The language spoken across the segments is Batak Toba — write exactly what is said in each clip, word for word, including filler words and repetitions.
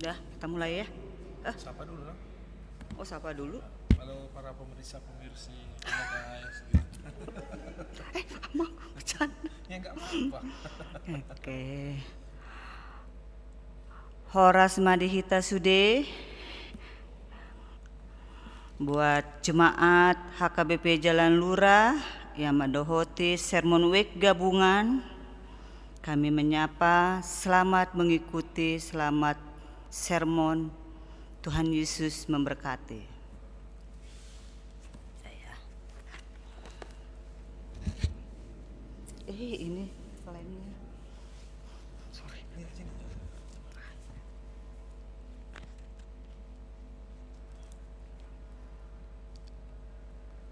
Udah, kita mulai ya. Eh, sapa dulu dong. Oh, sapa dulu? Halo para pemirsa-pemirsi. Halo guys, gitu. Eh, emang bercanda. Ya, nggak apa-apa. Oke. Horas ma di hita sude. Buat jemaat H K B P Jalan Lura yang mandohoti sermon week gabungan, kami menyapa, selamat mengikuti, selamat sermon. Tuhan Yesus memberkati. Eh, ini lemnya. Sorry.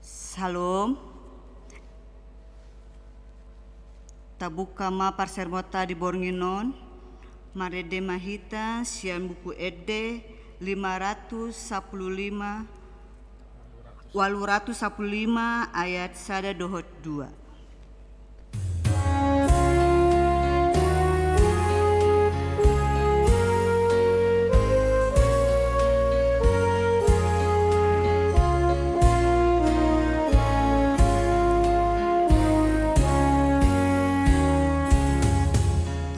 Syalom. Tabuka ma parsermonta di borngin on. Marende ma hita sian Buku Ende lima ratus sapuluh lima, ualu ratus sapuluh lima ayat sada dohot dua.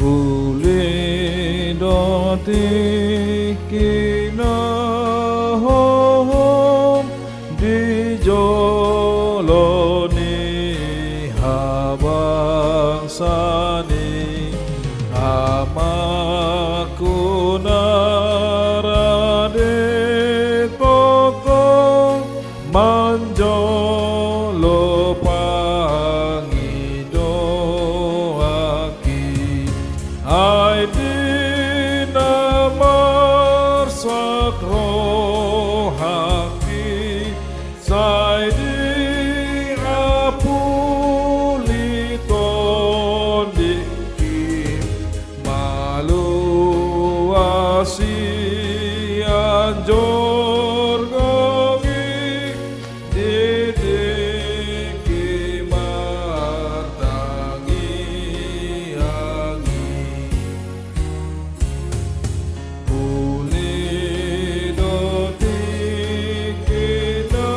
Uli do tingki na hohom di jolo ni habangsa ni Amaku na rade tongtong manjolo pangidoanki. Ai di na marsak rohangki, sai diapuli tondingki, malua sian jorgongki di tingki martangiang i. Uli do tingki na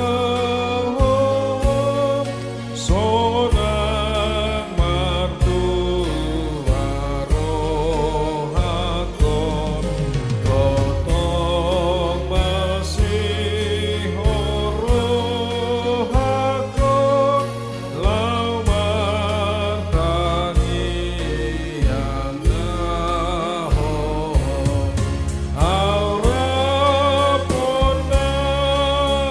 hohom, sonang martua rohangkon, tongtong masihol rohangkon, laho martangiang na hohom. Auraphon na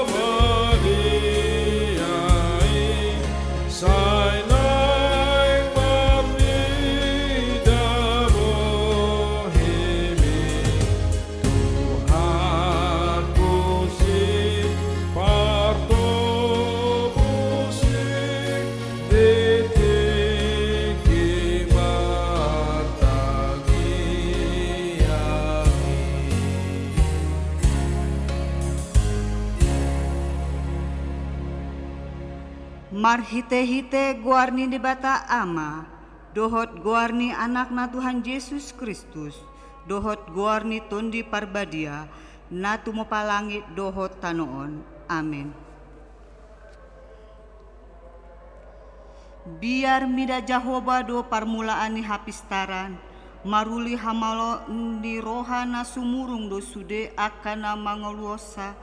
badia i, sai naeng marnida bohimi. Tuhanku, sipartobusi di tingki martangiang i. Marhitehite goar ni Debata Ama, dohot goar ni Anakna Tuhan Jesus Kristus, dohot goar ni Tondi Parbadia, na tumompa langit dohot tano on. Amen. Biar mida Jahowa do parmulaan ni hapistaran, maruli hamaolon ni roha na sumurung do sude angka na mangaluhonsa,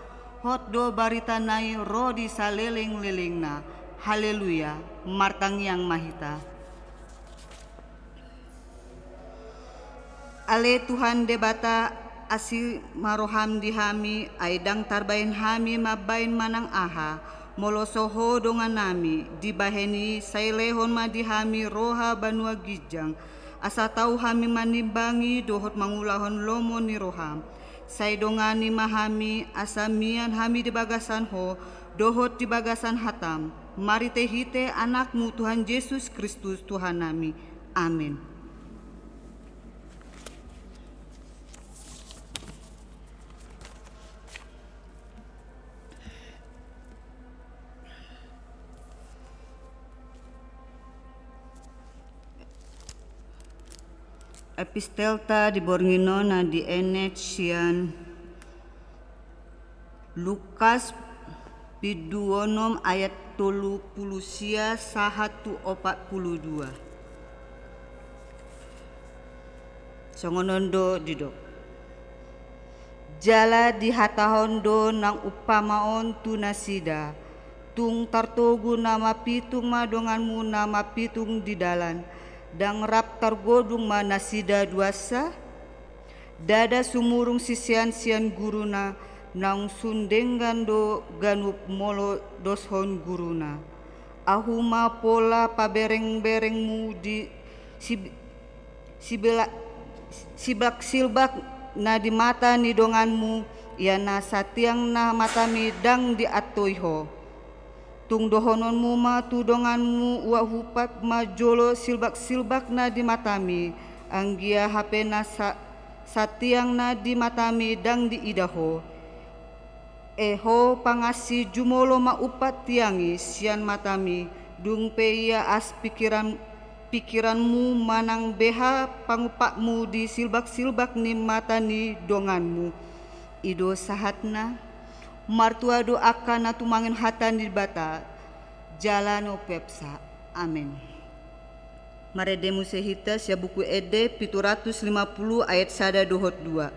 hot do baritana i ro di salelenglelengna. Haleluya, martangiang ma hita. Ale Tuhan Debata, asi ma roham di hami, ai ndang tarbahen hami mambahen manang aha, molo so Ho dongannami, dibahen i sai lehon ma di hami roha banua ginjang, asa tau hami manimbangi dohot mangulahon lomo ni roham. Sai dongani ma hami, asa mian hami di bagasan Ho, dohot di bagasan hatam, marhitehite Anakmu Tuhan Jesus Kristus Tuhannami. Amen. Epistelta di borngin on na dienet sian Lukas bindu onom ayat tolu pulu sia sahat tu opat pulu dua. Songon on do didok. Jala dihatahon do nang umpama on tu nasida, tung tartogu na mapitung ma donganmu na mapitung di dalan, ndang rap targodung ma nasida duansa? Ndada sumurung sisean sian guruna, naung sun denggan do ganup molo doshon guruna. Ahu ma pola paberengberengmu di sib- sibela- siblaksilbak na di mata ni donganmu, ia na satiang na matami ndang diantoi ho. Tung dohononmu ma tu donganmu, ua hupat ma jolo silbaksilbak na di matami, anggia hape na sa- satiang na di matami ndang diida ho. E ho pangansi, jumolo ma umpat tiang i sian matami, dung pe ia as pikiran- pikiranmu manang beha pangumpatmu di silbaksilbak ni mata ni donganmu. I do sahatna. Martua do angka na tumangion hata ni Debata jala na umpeopsa. Amen. Marende muse hita sian Buku Ende pitu ratus lima pulu ayat sada dohot dua.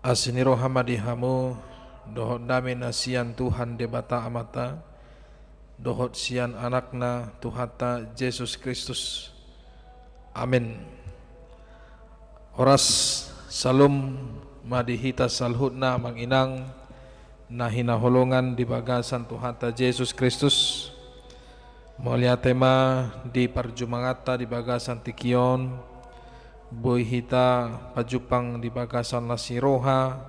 Asi ni roha ma di hamu, dohot dame na sian Tuhan Debata Amanta, dohot sian Anakna Tuhanta Jesus Kristus. Amen. Horas, syalom ma di hita saluhutna, amang inang na hinaholongan di bagasan Tuhanta Jesus Kristus. Mauliate ma di parjumanganta di bagasan tingki on, boi hita pajumpang di bagasan las ni roha,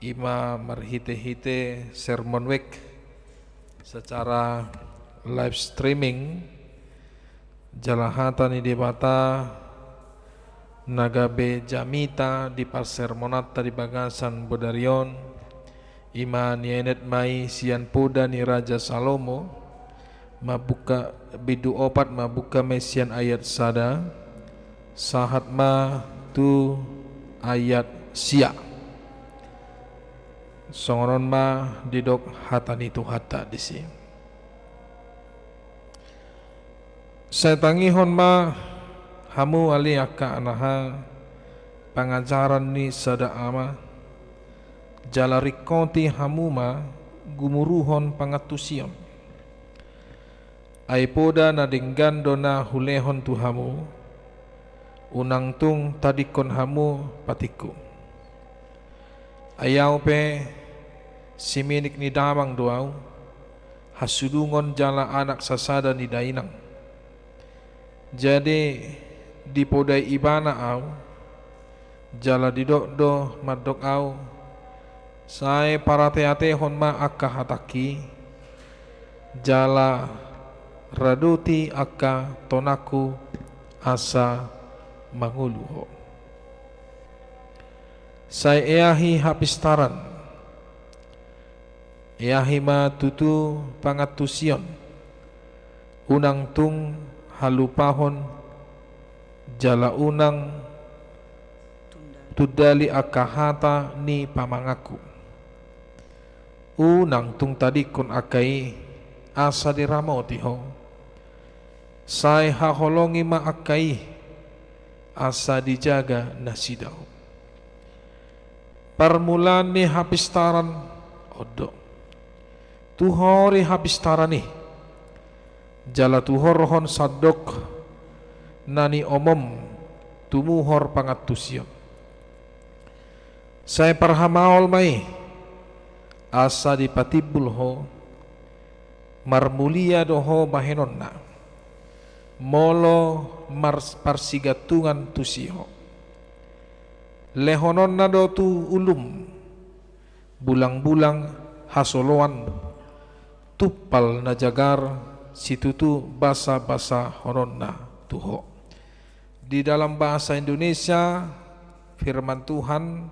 i ma marhitehite sermon week secara live streaming. Jala hata ni Debata Na gabe jamita di parsermonanta di bagasan bodari on, ima nienet ma i sian poda ni Raja Salomo, mambuka, bindu opat, mambuka ma i sian ayat sada, sahat ma tu ayat sia. Songon on ma didok hata ni Tuhanta disi. Sai tangihon ma hamu ale angka anaha pangajaran ni sada ama, jala ringkoti hamu ma gumuruhon pangantusion. Ai poda na denggan do na hulehon tu hamu, unang tung tadingkon hamu patikku. Ai ahu pe siminik ni damang do ahu, hasudungon jala anak sasada ni dainang. Jadi dipodai ibana ahu, jala didok do mandok ahu, sai parateatehon ma angka hatangki, jala raduti angka tonangku asa mangolu ho. Sai eahi hapistaran, eahi ma tutu pangantusion, unang tung halupahon jala unang tundali angka hata ni pamanganku. Unang tung tadingkon angka i asa diramoti ho. Sai haholongi ma angka i asa dijaga nasida ho. Parmulaan ni hapistaran on do. Tuhori hapistaran i, jala tuhorhon sandok na niomom tumuhor pangantusion. Sai parhamaol ma i asa dipatimbul ho, marmulia do ho bahenonna molo mars-, parsigantungan tusi ho. Lehononna do tu ulum bulangbulang hasoloan, tumpal na jagar situtu basabasahononna tu ho. Di dalam bahasa Indonesia, firman Tuhan,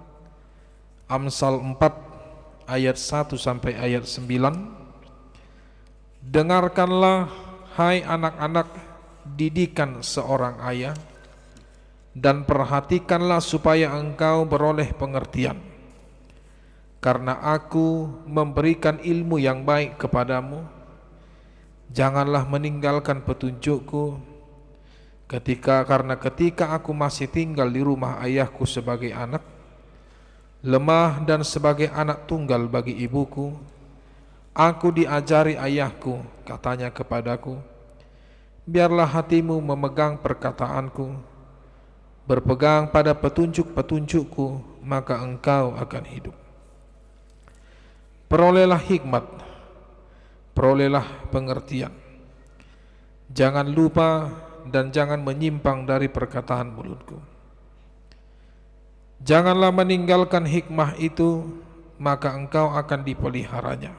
Amsal empat ayat satu sampai ayat sembilan, "Dengarkanlah, hai anak-anak, didikan seorang ayah, dan perhatikanlah supaya engkau beroleh pengertian. Karena aku memberikan ilmu yang baik kepadamu, janganlah meninggalkan petunjukku. Ketika, karena ketika aku masih tinggal di rumah ayahku sebagai anak lemah dan sebagai anak tunggal bagi ibuku, aku diajari ayahku, katanya kepadaku, 'Biarlah hatimu memegang perkataanku, berpegang pada petunjuk-petunjukku, maka engkau akan hidup.'" Perolehlah hikmat, perolehlah pengertian. Jangan lupa dan jangan menyimpang dari perkataan mulutku. Janganlah meninggalkan hikmah itu, maka engkau akan dipeliharanya.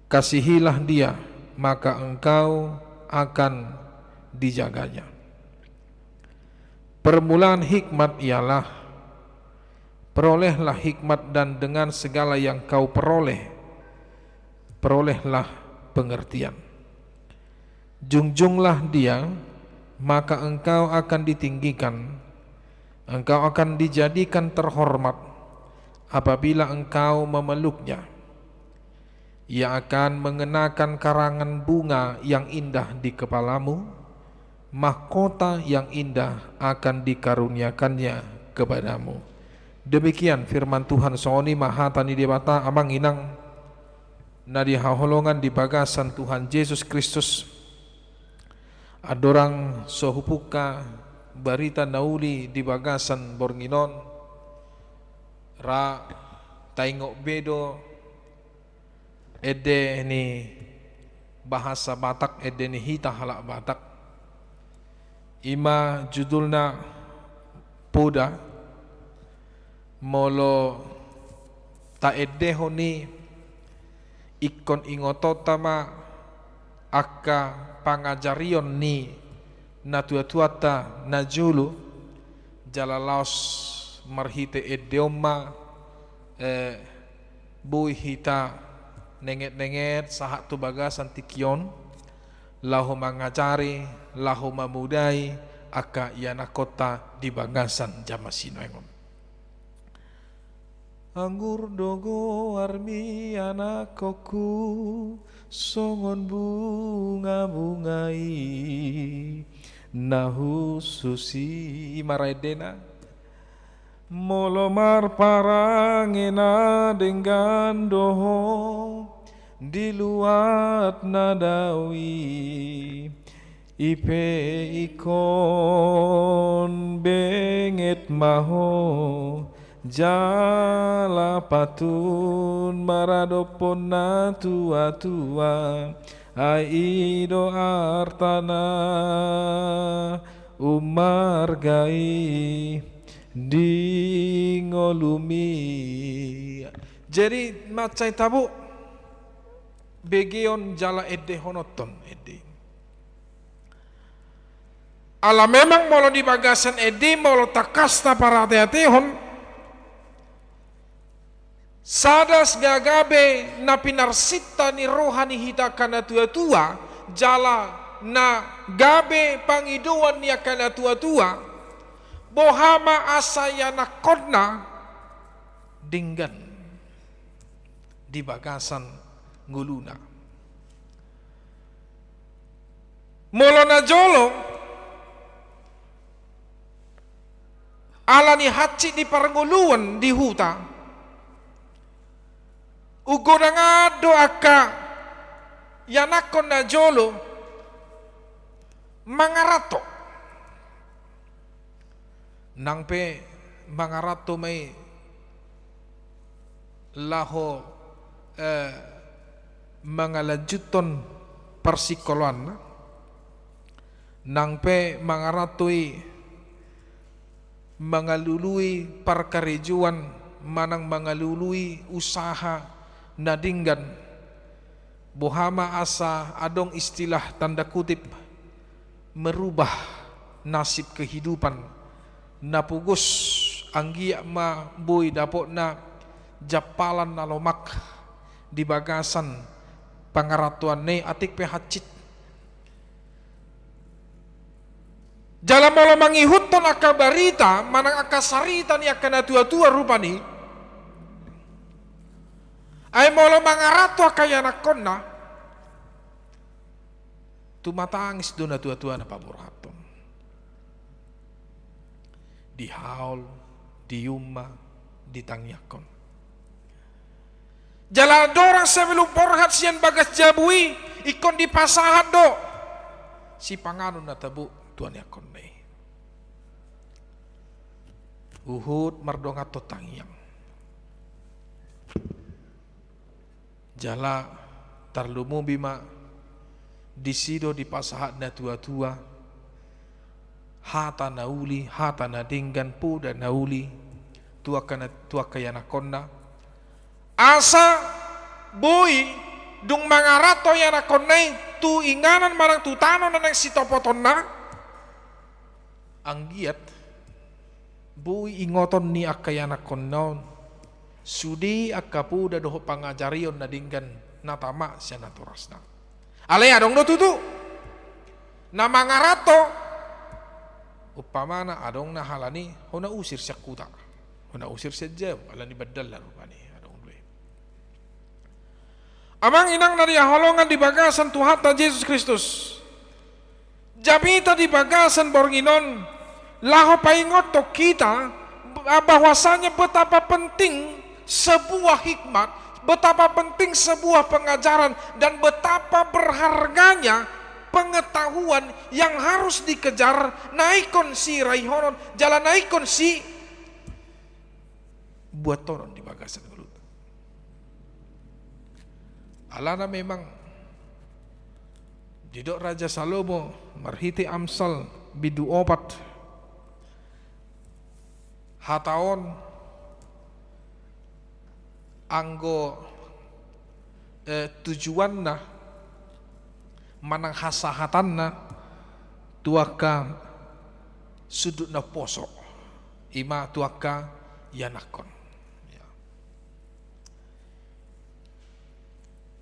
Kasihilah dia, maka engkau akan dijaganya. Permulaan hikmat ialah, perolehlah hikmat, dan dengan segala yang kau peroleh, perolehlah pengertian. Jungjunglah dia, maka engkau akan ditinggikan, engkau akan dijadikan terhormat apabila engkau memeluknya. Ia akan mengenakan karangan bunga yang indah di kepalamu, mahkota yang indah akan dikaruniakannya kepadamu. Demikian firman Tuhan. Songon i ma hata ni Debata, amang inang na dihaholongan di bagasan Tuhan Jesus Kristus. Andorang so hupungka barita na uli di bagasan borngin on, ra taingot be do ende ni bahasa Batak, ende ni hita halak Batak. Ima judulna poda. Molo taendehon i, ingkon ingotonta ma angka pangajarion ni Natuatuanta na jolo, jala laos marhite ende on ma, eh, boi hita nengetnenget sahat tu bagasan tingki on, laho mangajari, laho mamodai angka ianakkonta di bagasan jaman sinaeng on. Anggur do goarmi anakkonku, songon bungabunga i na hushus i. I ma ra endena. Molo marparange na denggan do ho di luat na dao i, i pe ingkon benget ma ho, jala pantun maradophon natuatua, ai i do artana ummarga i di ngolumi. Jadi mansai tabo begeon jala endehononhon ende i. Ala memang molo di bagasan ende i, molo tangkas na parateatehon, sada gagabe na pinarsinta ni roha ni hita angka natuatua, jala na gabe pangidoan ni angka natuatua, boha ma asa ianakkonna denggan di bagasan ngoluna. Molo na jolo, ala ni hansit ni parngoluon di huta, umgodang do angka ianakkon na jolo mangaranto. Nang pe mangaranto ma i laho, eh, mangalanjuthon parsikoloanna, nang pe mangaranto i mangalului parkarejoan manang mangalului usaha na denggan, boha ma asa adong istilah tanda kutip merubah nasib kehidupan, na pogos anggiat ma boi dapotna jampalan na lomak di bagasan pangarantoanna i, atik pe hansit. Jala molo mangihuthon angka barita manang angka sarita ni angka natuatua rupani, ai molo mangaranto angka ianakkonna, tumatangis do natuatua na paborhathon. Dihaol, diumma, ditangiangkon. Jala andorang sebelum borhat sian bagas jabu i, ingkon dipasahat do sipanganon na tabo tu ianakkonna i. Huhut mardonganhon tangiang. Jala tarlumobi ma disi do dipasahat natuatua hata na uli, hata na denggan, poda na uli tu angka na, tu angka ianakkonna. Asa boi dung mangaranto ianakkonna i tu inganan manang tu tano na naeng sitopotonna, anggiat boi ingoton ni angka ianakkonna on sude angka poda dohot pangajarion na denggan na tama sian natorasna. Alai adong do tutu na mangaranto, umpamana adong na halani hona usir sian huta, hona usir sian jabu, alani bandalna rupani, adong do i. Amang inang na hinaholongan di bagasan Tuhanta Jesus Kristus, jamita di bagasan borngin on laho paingothon hita bahwasanya betapa penting sebuah hikmat, betapa penting sebuah pengajaran, dan betapa berharganya pengetahuan yang harus dikejar, na ingkon siraihonon jala na ingkon sibuathonon di bagasan ngolunta. Alana memang didok Raja Salomo marhite Amsal bindu opat, hata on anggo, eh, tujuanna manang hasahatanna tu angka sundut na umposo, i ma tu angka ianakhon. Ya.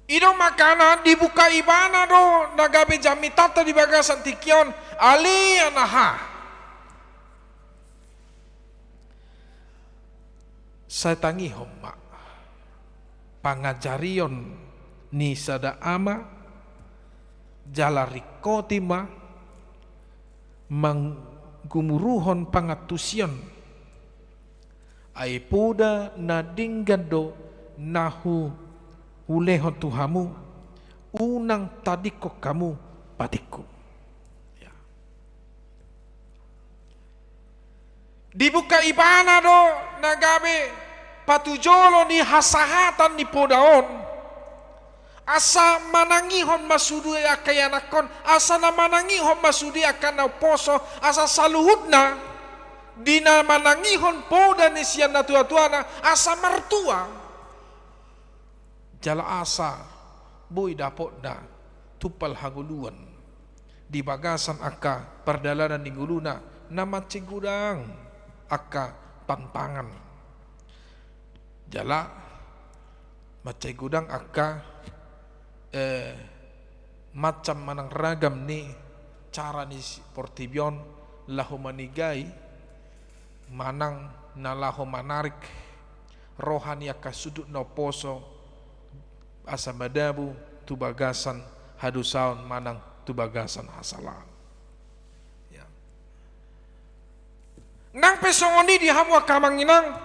I do makana dibuka ibana do na gabe jamitanta di bagasan tingki on, ale anaha. Sai tangihon ma pangajarion ni sada ama, jala ringkoti ma manggumuruhon pangantusion. Ai poda na denggan do na huulehon tu hamu, unang tadingkon hamu patikku. Ya. Dibuka ibana do na gabe patujolo ni hasahatan ni poda on. Asa manangihon ma sude angka ianakhon, asa na manangihon ma sude angka na umposo, asa saluhutna di na manangihon poda ni sian natuatuana, asa martua. Jala asa boi dapotna tumpal hangoluan di bagasan angka pardalanan ni ngoluna na mansai godang angka tantangan. Jala mansai godang angka, eh, macam manang ragam ni cara ni si-, portibi on laho manigai manang na laho manarik roha ni angka sundut na umposo asa madabu tu bagasan hadosaon manang tu bagasan hasalaan. Ya. Nang pe songon i di hamu angka amang inang,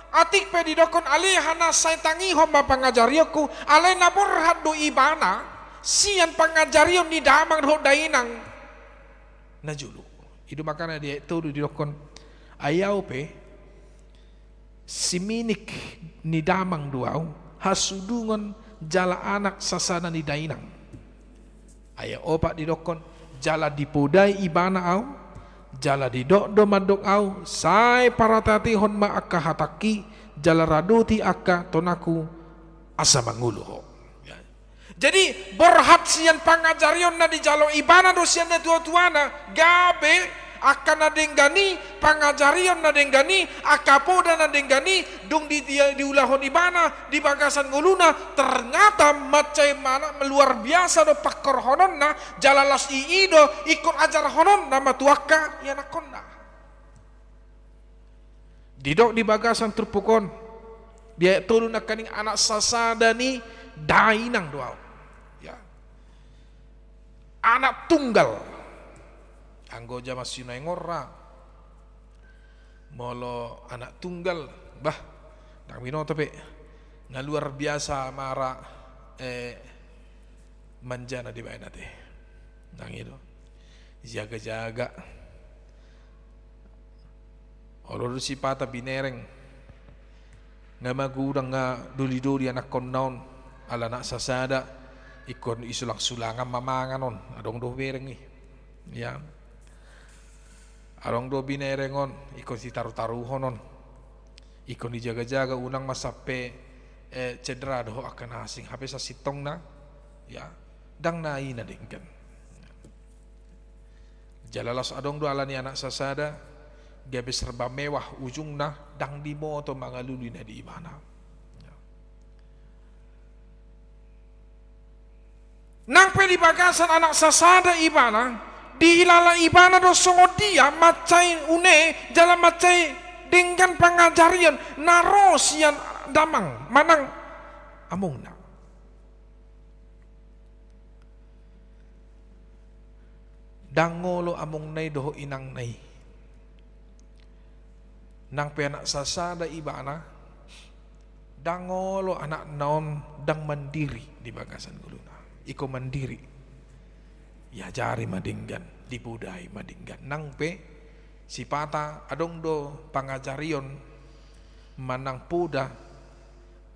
atik pe didokkon ale anaha sai tangihon ma pangajarionku, alai na borhat do ibana sian pangajarion ni damang dohot dainang. Na jolo, i do makana di ayat tolu didokkon, ai au pe siminik ni damang do au, hasudungon jala anak sasada ni dainang. Ayat opat didokkon, jala dipodai ibana au, jala didok do mandok au, sai paratiatihon ma angka hatangki, jala radoti angka tonangku asa mangolu ho. Ya. Jadi, borhat sian pangajarion na dijalo ibana do sian natuatuana, gabe angka na denggan i, pangajarion na denggan i, angka poda na denggan i, dung di, di, diulahon ibana di bagasan ngoluna, ternyata mansai mana luar biasa do pangkorhononna, jala laos i, i do ingkon ajarhononna ma tu angka ianakhonna. Didok di bagasan turpuk on, di ayat tolu nangkaning anak sasada ni dainang do au. Ya. Anak tunggal. Anggo jaman sinaeng on ra, molo anak tunggal, bah, ndang binoto pe. Nga luar biasa ma ra, eh, manjana dibaen ate. Ndang i do. Jaga-jaga. Olo do sipata binereng. Nga magodang nga doli-doli anakhonna on, ala anak sasada, ingkon i sulang-sulangan ma mangan on, adong do bereng i. Ya. Adong do binereng on, ingkon sitaru-taruhon on. Ingkon dijaga-jaga, unang ma sampe, eh, cedera dohot angka na asing. Hape sasintongna, ya, ndang na i na denggan. Jala laos adong do ala ni anak sasada, gabe serba mewah ujungna, ndang diboto mangalului na di ibana. Nang pe di bagasan anak sasada ibana, dihilala ibana do songon dia mansai une, jala mansai denggan pangajarion na ro sian damang manang amongna. Ndang olo amongna i dohot inangna i. Nang pe anak sasada ibana, ndang olo anakna on ndang mandiri di bagasan ngoluna. Ingkon mandiri. Iajari ma denggan, dipodai ma denggan. Nang pe sipata adong do pangajarion manang poda,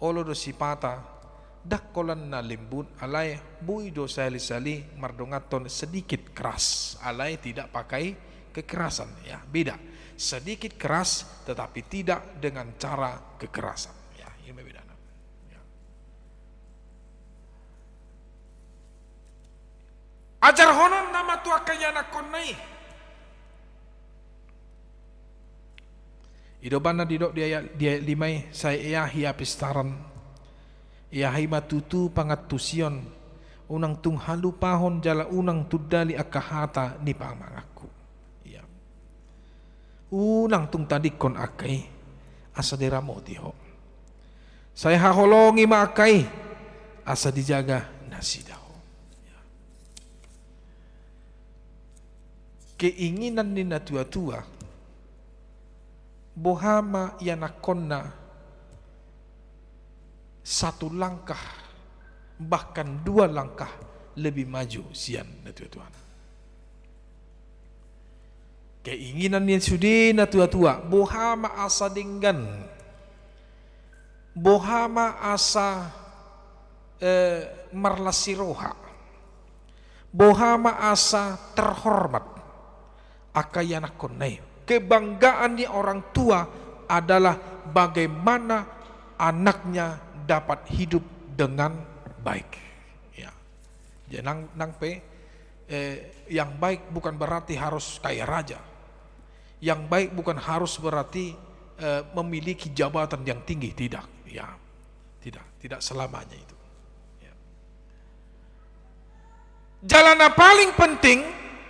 olo do sipata, ndang holan na lembut, alai boi do sahali-sahali mardonganhon sedikit keras, alai tidak pakai kekerasan, ya, beda. Sedikit keras, tetapi tidak dengan cara kekerasan. Ya, i ma bedana. Ya. Ajarhononna ma angka ianakkonna i. I do umbahen na didok di ayat, di ayat lima i, sai eahi hapistaran, eahi ma tutu pangantusion, unang tung halupahon jala unang tundali angka hata ni pamanganku. Ia. Unang tung tadingkon angka i, asa diramoti ho. Sai haholongi ma angka i, asa dijaga nasida ho. Ia. Keinginan ni natuatua, boha ma ianakkonna satu langkah, bahkan dua langkah lebih maju sian natuatuana. Keinginan ni sude natuatua, boha ma asa denggan, boha ma asa, eh, marlas ni roha, boha ma asa terhormat angka ianakkonna i. Kebanggaan ni orang tua adalah bagaimana anaknya dapat hidup dengan baik. Ya. Jadi nang, nang pe, eh, yang baik bukan berarti harus kaya raja. Yang baik bukan harus berarti, eh, memiliki jabatan yang tinggi, tidak. Ya. Tidak, tidak selamanya itu. Ya. Jala na paling penting,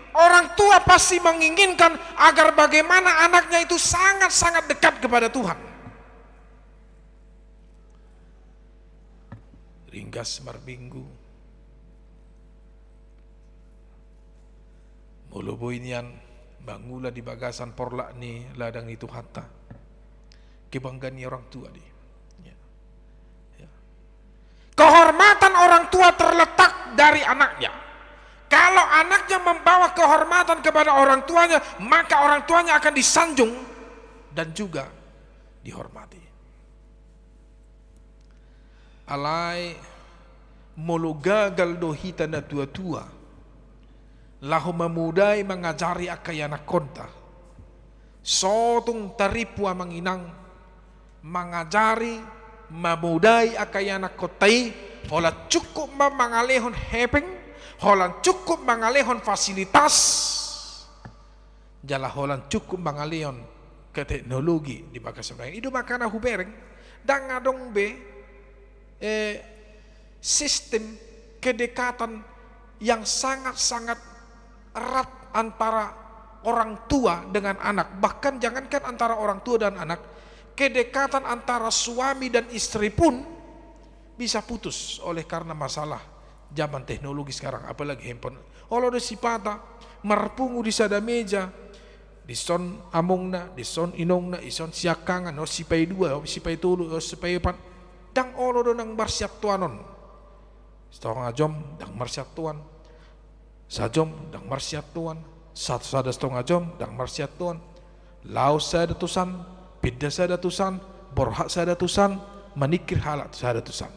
orang tua pasti menginginkan agar bagaimana anaknya itu sangat-sangat dekat kepada Tuhan. Ringgas marminggu. Molo boi nian mangula di bagasan porlak ni ladang ni Tuhanta. Kebanggaan ni orang tua di. Ya. Ya. Kehormatan orang tua terletak dari anaknya. Kalau anaknya membawa kehormatan kepada orang tuanya, maka orang tuanya akan disanjung dan juga dihormati. Alai molo gagal do hita natuatua laho mamodai mangajari angka ianakkonta, so tung taripu amang inang mangajari, mamodai angka ianakkonta i, holan cukup ma mangalehon hepeng, holan cukup mangalehon fasilitas, jala holan cukup mangalehon ke teknologi di bagasan. I do makana hubereng, ndang adong be, eh, sistem kedekatan yang sangat-sangat erat antara orang tua dengan anak. Bahkan jangankan antara orang tua dan anak, kedekatan antara suami dan istri pun bisa putus oleh karena masalah zaman teknologi sekarang, apalagi handphone. Olo do sipata marpungu di sada meja, dison amongna, dison inongna, dison siangkangan, on sipaidua, on sipaitolu, on sipaopat. Ndang olo do nang marsiantoan on. Satonga jom ndang marsiantoan. Sajom ndang marsiantoan. Sa-, sada satonga jom ndang marsiantoan. Laos sada tusan, pinda sada tusan, borhat sada tusan, maningkir halak sada tusan.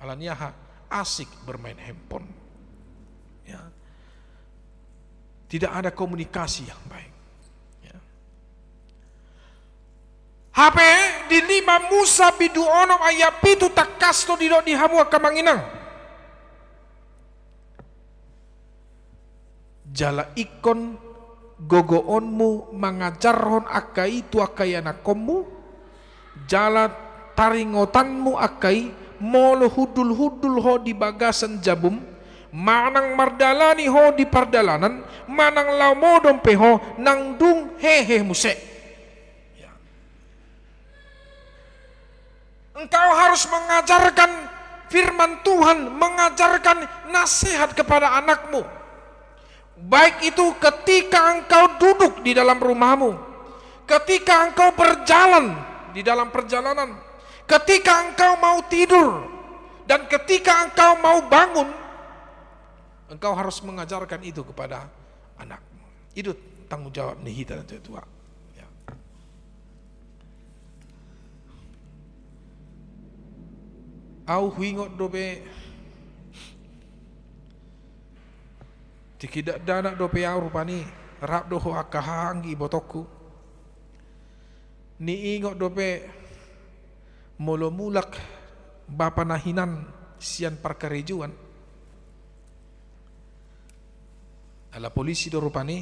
Alani aha? Asik bermain handphone. Ya. Tidak ada komunikasi yang baik. Ya. Hape di lima Musa bindu onom ayat pitu tangkas do didok di hamu angka amang inang. Jala ingkon gogoonmu mangajarhon angka i tu angka ianakkonmu, jala taringotanmu angka i, molo hundul-hundul ho di bagasan jabum, manang mardalani ho di pardalanan, manang laho modom pe ho, nang dung hehe muse. Ya. Engkau harus mengajarkan firman Tuhan, mengajarkan nasihat kepada anakmu. Baik itu ketika engkau duduk di dalam rumahmu, ketika engkau berjalan di dalam perjalanan, ketika engkau mau tidur, dan ketika engkau mau bangun, engkau harus mengajarkan itu kepada anakmu. I do tanggung jawab ni hita natuatua. Ya. Au huingot dope, tingki dakdanak dope au rupani, rap do ho angka haha anggi ibotongku. Niingot dope molo mulak bapa na hinan sian parkarejoan, Ala polisi do rupani,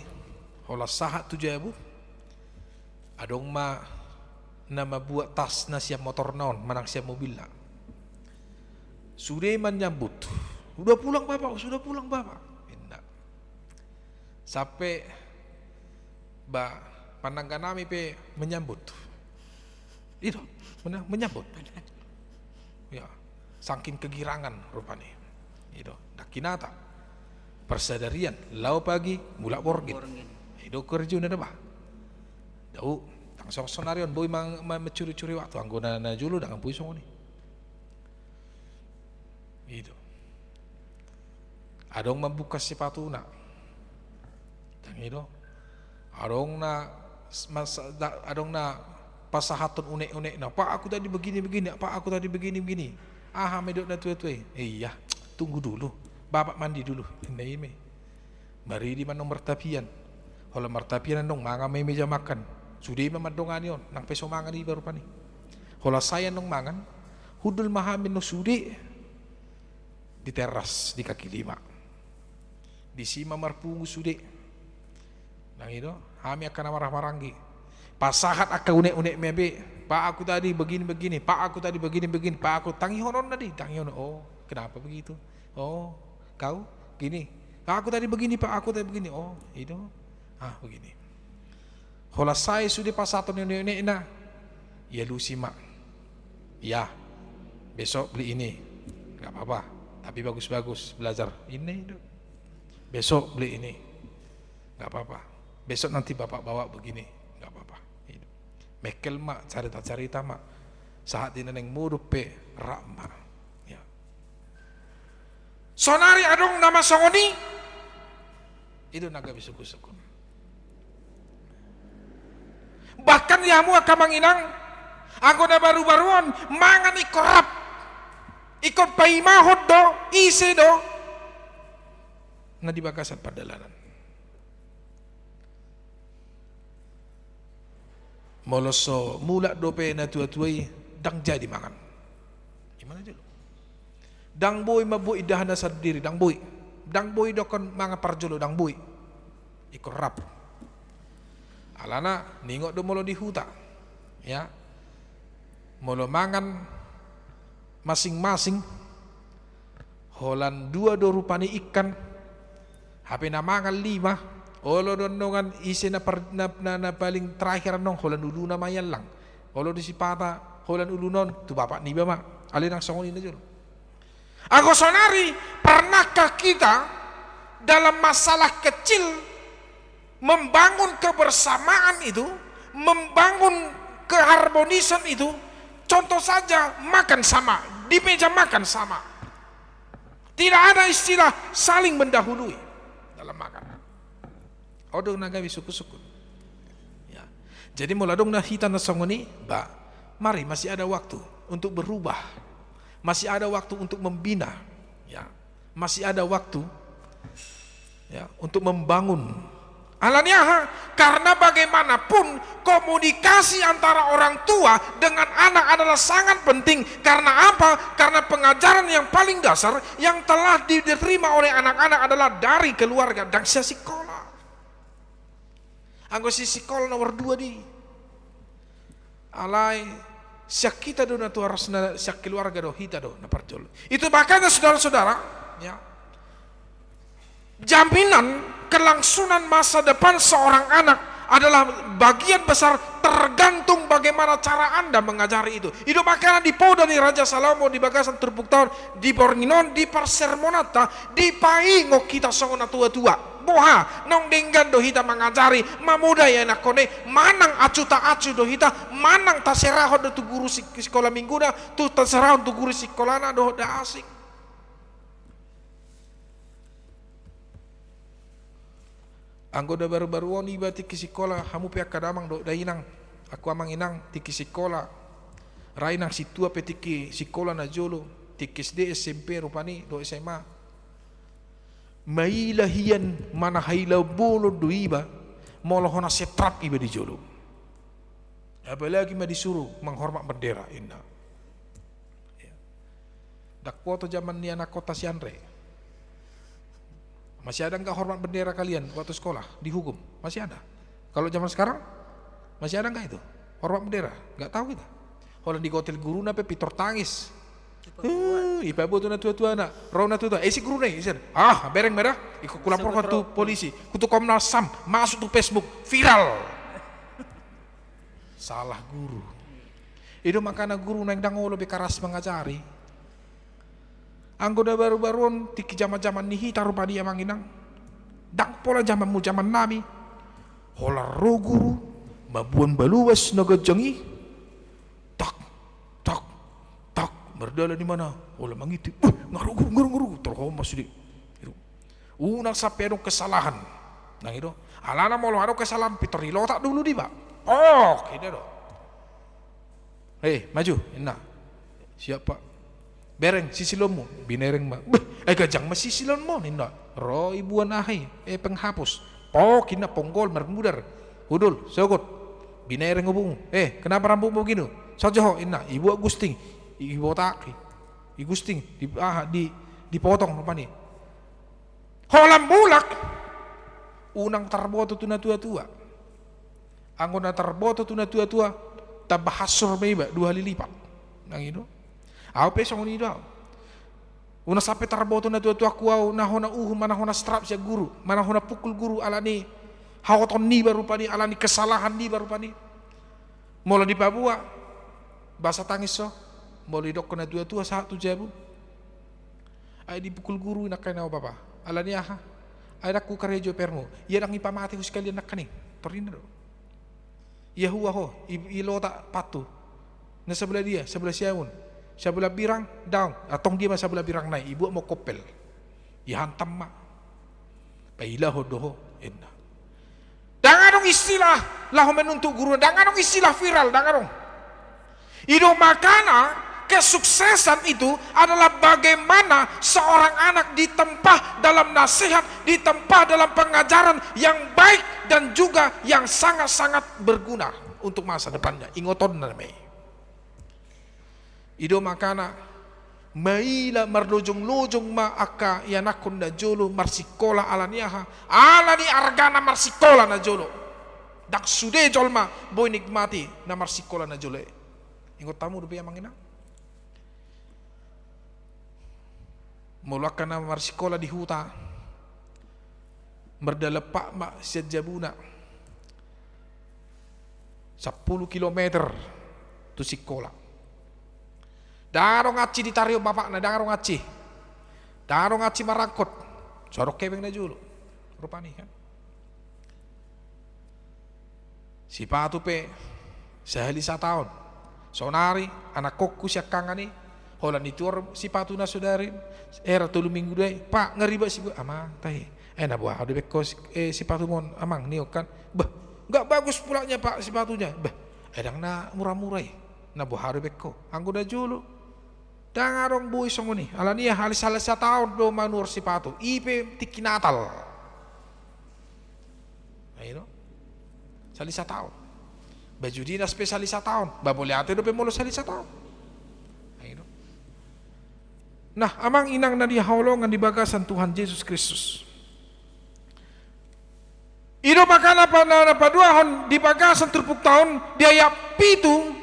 holan sahat tu jabu, adong ma na mambuat tasna sian motorna on, manang sian mobilna. Sude manyambut, "Sudah pulang Bapak, sudah pulang Bapak," ninna. Sampe ba panangganami pe menyambut. I do, mena-, menyambut. Ya, saking kegirangan rupani. I do, ndang hinata. Parsadarian, laho pagi, mulak borngin. Borngin. I do kerjona da ba. Dao, ndang songon saonari on, boi ma-, ma-, mancuri-curi waktu, anggo na, na jolo ndang boi songon i. I do. Adong mambuka sepatuna. Ndang i do. Adong na s-, mas-, da-, adong na pasahathon unek-unekna. "Pak, aku tadi begini-begini, Pak, aku tadi begini-begini." "Aha ma didok na tua-tua i?" "Iya, tunggu dulu. Bapak mandi dulu." Ninna i ma i. Maridi ma annon martapian. Holan martapian annon mangan ma i meja makan. Sude ma mandongani on, nang pe so mangan iba rupani. Holan sae annon mangan, hundul ma hami annon sude di teras, di kaki lima. Disi ma marpungu sude. Ndang i do, hami angka na marhaha maranggi. Pasahat angka unek-unekna be. "Pak, aku tadi begini-begini, Pak, aku tadi begini-begini, Pak, aku," tangihononna do i, tangihon. "Oh, kenapa begitu? Oh, kau gini." "Pak, aku tadi begini, Pak, aku tadi begini." "Oh, i do. Ah, begini." Holan sae sude pasahathon ni unek-unekna, dialusi ma. "Ya, besok beli ini." "Nggak apa-apa, tapi bagus-bagus belajar." Ninna i do. "Besok beli ini." "Nggak apa-apa. Besok nanti Bapak bawa begini." "Nggak apa-apa." I do. Mengkel ma, carita-carita ma. Sahat di na naeng modom pe rap ma. Ya. Saonari adong nama songon i. I do na gabe sungkun-sungkun. Bahkan di hamu angka amang inang, anggo na baru-baru on, mangan ingkon rap. Ingkon paimahon do, ise do na di bagasan pardalanan. Molo so mulak dope na tua-tua i, ndang jadi mangan. I ma na jolo. Ndang boi mambuat indahan na sandiri, ndang boi. Ndang boi dokkon mangan parjolo, ndang boi. Ingkon rap. Alana, ningot do molo di huta. Ya. Molo mangan masing-masing, holan dua do rupani ingkan, hape na mangan lima, olo do annon ise na par-, na, na, na paling terakhir annon, holan uluna ma i allang. Olo do sipata, holan uluna on, tu bapak niba ma. Alai ndang songon i na jolo. Anggo saonari, pernahkah kita dalam masalah kecil membangun kebersamaan itu, membangun keharmonisan itu, contoh saja, makan sama, di meja makan sama. Tidak ada istilah saling mendahului dalam makan. Adong na gabe sungkun-sungkun. Ya. Jadi, molo adong na hita na songon i, ba, mari, masih ada waktu untuk berubah. Masih ada waktu untuk membina. Ya. Masih ada waktu, ya, untuk membangun. Alani aha? Karena bagaimanapun komunikasi antara orang tua dengan anak adalah sangat penting. Karena apa? Karena pengajaran yang paling dasar yang telah diterima oleh anak-anak adalah dari keluarga, ndang sian sikola. Anggo sian sikola nomor dua do i. Alai sian hita do na tuaras, na sian keluarga do, hita do na parjolo. Itu makanya, saudara-saudara, ya, jaminan kelangsungan masa depan seorang anak adalah bagian besar tergantung bagaimana cara Anda mengajari itu. I do makana di poda ni Raja Salomo di bagasan turpuk taon, di borngin on, di parsermonanta, dipaingot hita songon na tua-tua. Boha, naung denggan do hita mangajari, mamodai anakkon i, manang acu ta acu do hita, manang taserahon do tu guru sik-, sikola mingguna, tu taserahon tu guru sikolana dohot da asing. Anggo da baru-baru on iba tingki sikola, hamu pe angka damang dohot dainang, angka amang inang tingki sikola, ra inang sintua pe tingki sikola na jolo, tingki S D, S M P rupani, dohot S M A. Maila hian, manang haila bolon do iba, molo hona setrap iba di jolo. Apalagi ma disuru manghormat bendera, inna. Ya. Ndang huboto jaman ni anakkonta si Andre. Masih ada nggak hormat bendera kalian waktu sekolah, dihukum? Masih ada. Kalau zaman sekarang, masih ada nggak itu? Hormat bendera? Nggak tahu kita. Holan digotil guruna pe pintor tangis. Dipabuat. Eh, dipabuat tu natua-tuana. Ro natua-tua. Eh, si guruna i, ise? Ah, bereng ma da. Ikut kulaporkan tu polisi. Kutu Komnas HAM, masuk tu Facebook, viral. Salah guru. I do makana guru naeng ndang olo be keras mengajari. Anggo na baru-baru on, tingki jaman-jaman ni hita rupani, amang inang. Ndang pola jamanmu, jaman nami. Holan ro guru, mamboan baluas na ganjang i. Tak, tak, tak, mardalan i ma na. Holan mangintip. Beh, nga ro guru, nga ro guru. Torhon ma sude. Unang sampe adong kesalahan. Nang i do. Alana molo adong kesalahan, pintor dilotak do ulu niba. Oh, kida do. Eh, maju, inna. Siap, Pak. Bereng sisilonmu, binereng ma. Beh, eh, ganjang ma sisilonmu, inna. Ro ibuan aha i, eh, penghapus. Pok, inna, ponggol, marmudar. Hundul, sogot. Binereng ombungmu. Eh, kenapa rambutmu begini? Sajo ho, inna. Ibuat gusting. Ibotak i. I gusting, di, aha, di, dipotong rupani. Holan mulak, unang tarboto tu natua-tua. Anggo na tarboto tu natua-tua, tamba hansur ma iba dua hali lipat. Nang i do. Au pe songon i do au. Unang sampe tarboto natua-tuaku au, na hona uhum, na hona strap sian guru, na hona pukul guru, alani haoton niba rupani, alani kesalahan niba rupani. Molo dipaboa, basa tangis ho. Molo didokkon natua-tua, sahat tu jabu. Ai dipukul guru i nangkaning, au bapa. Alani aha? Ai ndang hukarejo P R-mu. Ia ndang ipamate ho sekalian nangkaning. Torina do. Ia hua ho, i, ilotak pantu. Na sabola dia, sabola siamun. Sabola birang, daong. Antong dia ma sabola birang nai, ibuat ma koppel. Ihantam ma. Pailahon do ho, inna. Ndang adong istilah laho menuntut guru, ndang adong istilah viral, ndang adong. I do makana kesuksesan itu adalah bagaimana seorang anak ditempa dalam nasihat, ditempa dalam pengajaran yang baik dan juga yang sangat-sangat berguna untuk masa depannya. Ingotonna ma i. I do makana, maila marlojong-lojong ma angka ianakhon najolo marsikola, alani aha? Alani argana marsikola najolo. Ndang sude jolma boi nikmati na marsikola najolo i. Ingot hamu dope, amang inang? Molo angka na marsikola di huta, mardalan pat ma sian jabuna sampulu kilometer tu sikola. Ndang adong ansi ditarihon bapakna, ndang adong ansi. Ndang adong ansi marangkot. So adong hepeng najolo. Rupani kan. Sipatu pe sahali sataon. Saonari anakhonhu siangkangan i, holan dituhor sipatuna sadari, era tolu minggu do i, "Pak, nga ribak sibu-," "Amang, tahe." "Eh, na boha do be ho si-, eh, sipatumu on, Amang, nion kan?" "Bah, nggak bagus pulatnya, Pak, sipatunya." "Bah, eh, ndang na mura-mura i. Na boha do be ho. Anggo najolo ndang adong boi songon i. Alani aha, sahali sataon do manuhor sipatu. I pe tingki Natal." Ai do. Sahali sataon. Baju dinas pe sahali sataon. Ba mauliate dope molo sahali sataon. Ai do. Nah, amang inang na hinaholongan di bagasan Tuhan Jesus Kristus. I do makana pa-, na, na paduahon di bagasan turpukta on, di ayat pitu,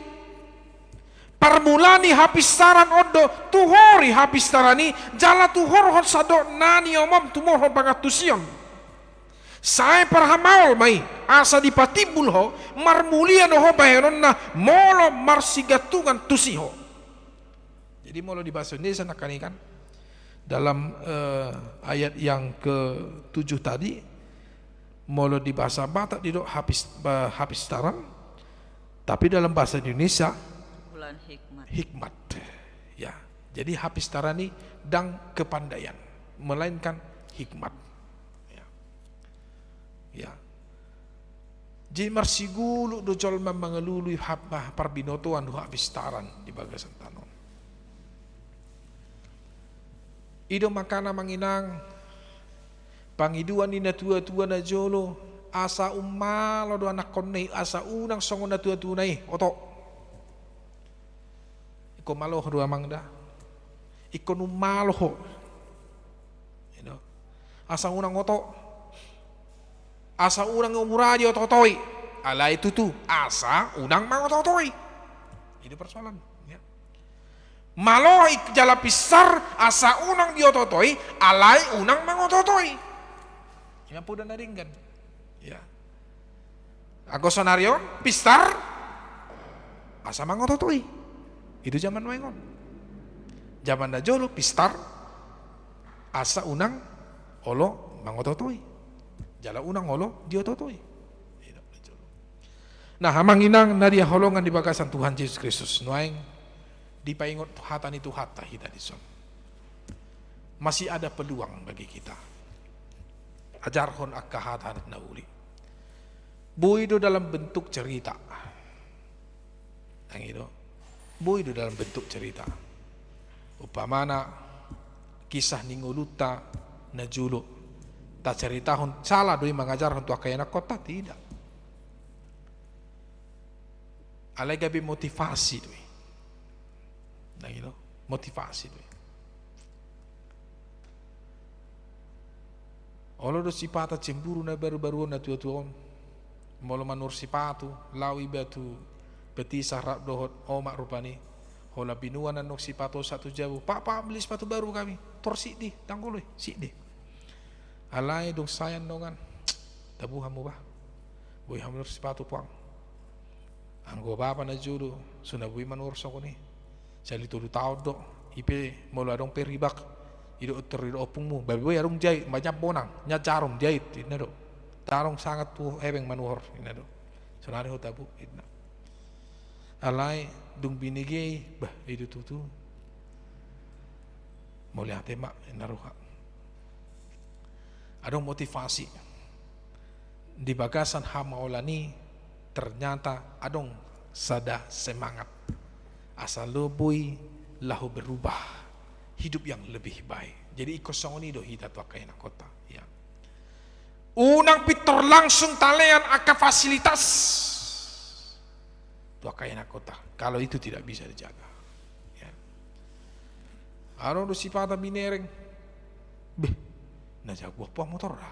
parmula ni hapistaran on do, tuhori hapistaran i, jala tuhorhon sandok na niomom tumorhon pangantusion. Sai parhamaol ma i, asa dipatimbul ho, marmulia do ho bahenonna, molo marsigantungan tusi ho. Jadi molo di bahasa Indonesia nangkaning kan, dalam, eh, ayat yang ketujuh tadi, molo di bahasa Batak didok hapis-, ba-, hapistaran, tapi dalam bahasa Indonesia, kumpulan hikmat. Hikmat. Ya. Jadi hapistaran i ndang kepandaian, melainkan hikmat. Ya. Ya. Jadi marsigulu do jolma mangalului hap-, bah, parbinotoan dohot hapistaran di bagasan tano on. I do makana, amang inang, pangidoan ni natua-tua najolo, asa umalo do anakhonna i, asa unang songon natua-tuana i, oto. Ingkon malo ho do, amang, da. Ingkon umalo ho. I do. Asa unang oto. Asa unang mura diototoi. Alai tutu, asa unang mangototoi. Itu persoalan, ya. Malo i jala pistar, asa unang diototoi, alai unang mangototoi. Ima poda na denggan. Ya. Anggo sonari on, pistar, asa mangototoi. Itu zaman nuaeng on. Zaman na jolo, pistar, asa unang olo mangototoi. Jala unang olo diototoi. Nah, amang inang na dihaholongan di bagasan Tuhan Jesus Kristus, nuaeng dipaingot hata ni Tuhanta hita dison. Masih ada peluang bagi kita. Ajarhon angka hata na uli. Boi do dalam bentuk cerita. Nang i do. Boi do dalam bentuk cerita. Umpamana kisah ni ngolunta na jolo. Taceritahon, salah do i mangajarhon tu angka ianakhonta? Tidak. Alai gabe motivasi do i. Nang i do, motivasi do i. Olo do sipata cemburu na baru-baru on, na tua-tua on. Molo manuhor sipatu, laho iba tu petisa rap dohot omak rupani. Holan binuan annon sipatu on sahat tu jabu. "Pak, Pak, beli sepatu baru kami." "Tor sidi, ndang olo i, sidi." Alai dung sae annon, tabuhon hamu bah. Boi hamu manuhor sipatu puang. Anggo bapa na jolo, so na boi manuhor songon i. Sali tolu taon do, i pe molo adong pe ribak, didok tor didok ompungmu, "Bah, boi adong jait, bah, nyam bonang, nyam jarum jait," ninna do. "Ndang adong sangap tu hepeng manuhor," ninna do. "Sonari ho tabu," ninna. Alai dung binege i, bah, i do tutu. Mauliate ma, ninna roha. Adong motivasi. Di bagasan hamaolan i ternyata adong sada semangat. Asa lobi laho berubah, hidup yang lebih baik. Jadi ingkon songon i do hita tu angka ianakhonta, ya. Unang pintor langsung talean angka fasilitas tu angka ianakhonta, kalau itu tidak bisa dijaga. Ya. Adong do sipata binereng. Beh, na jago puang motorna.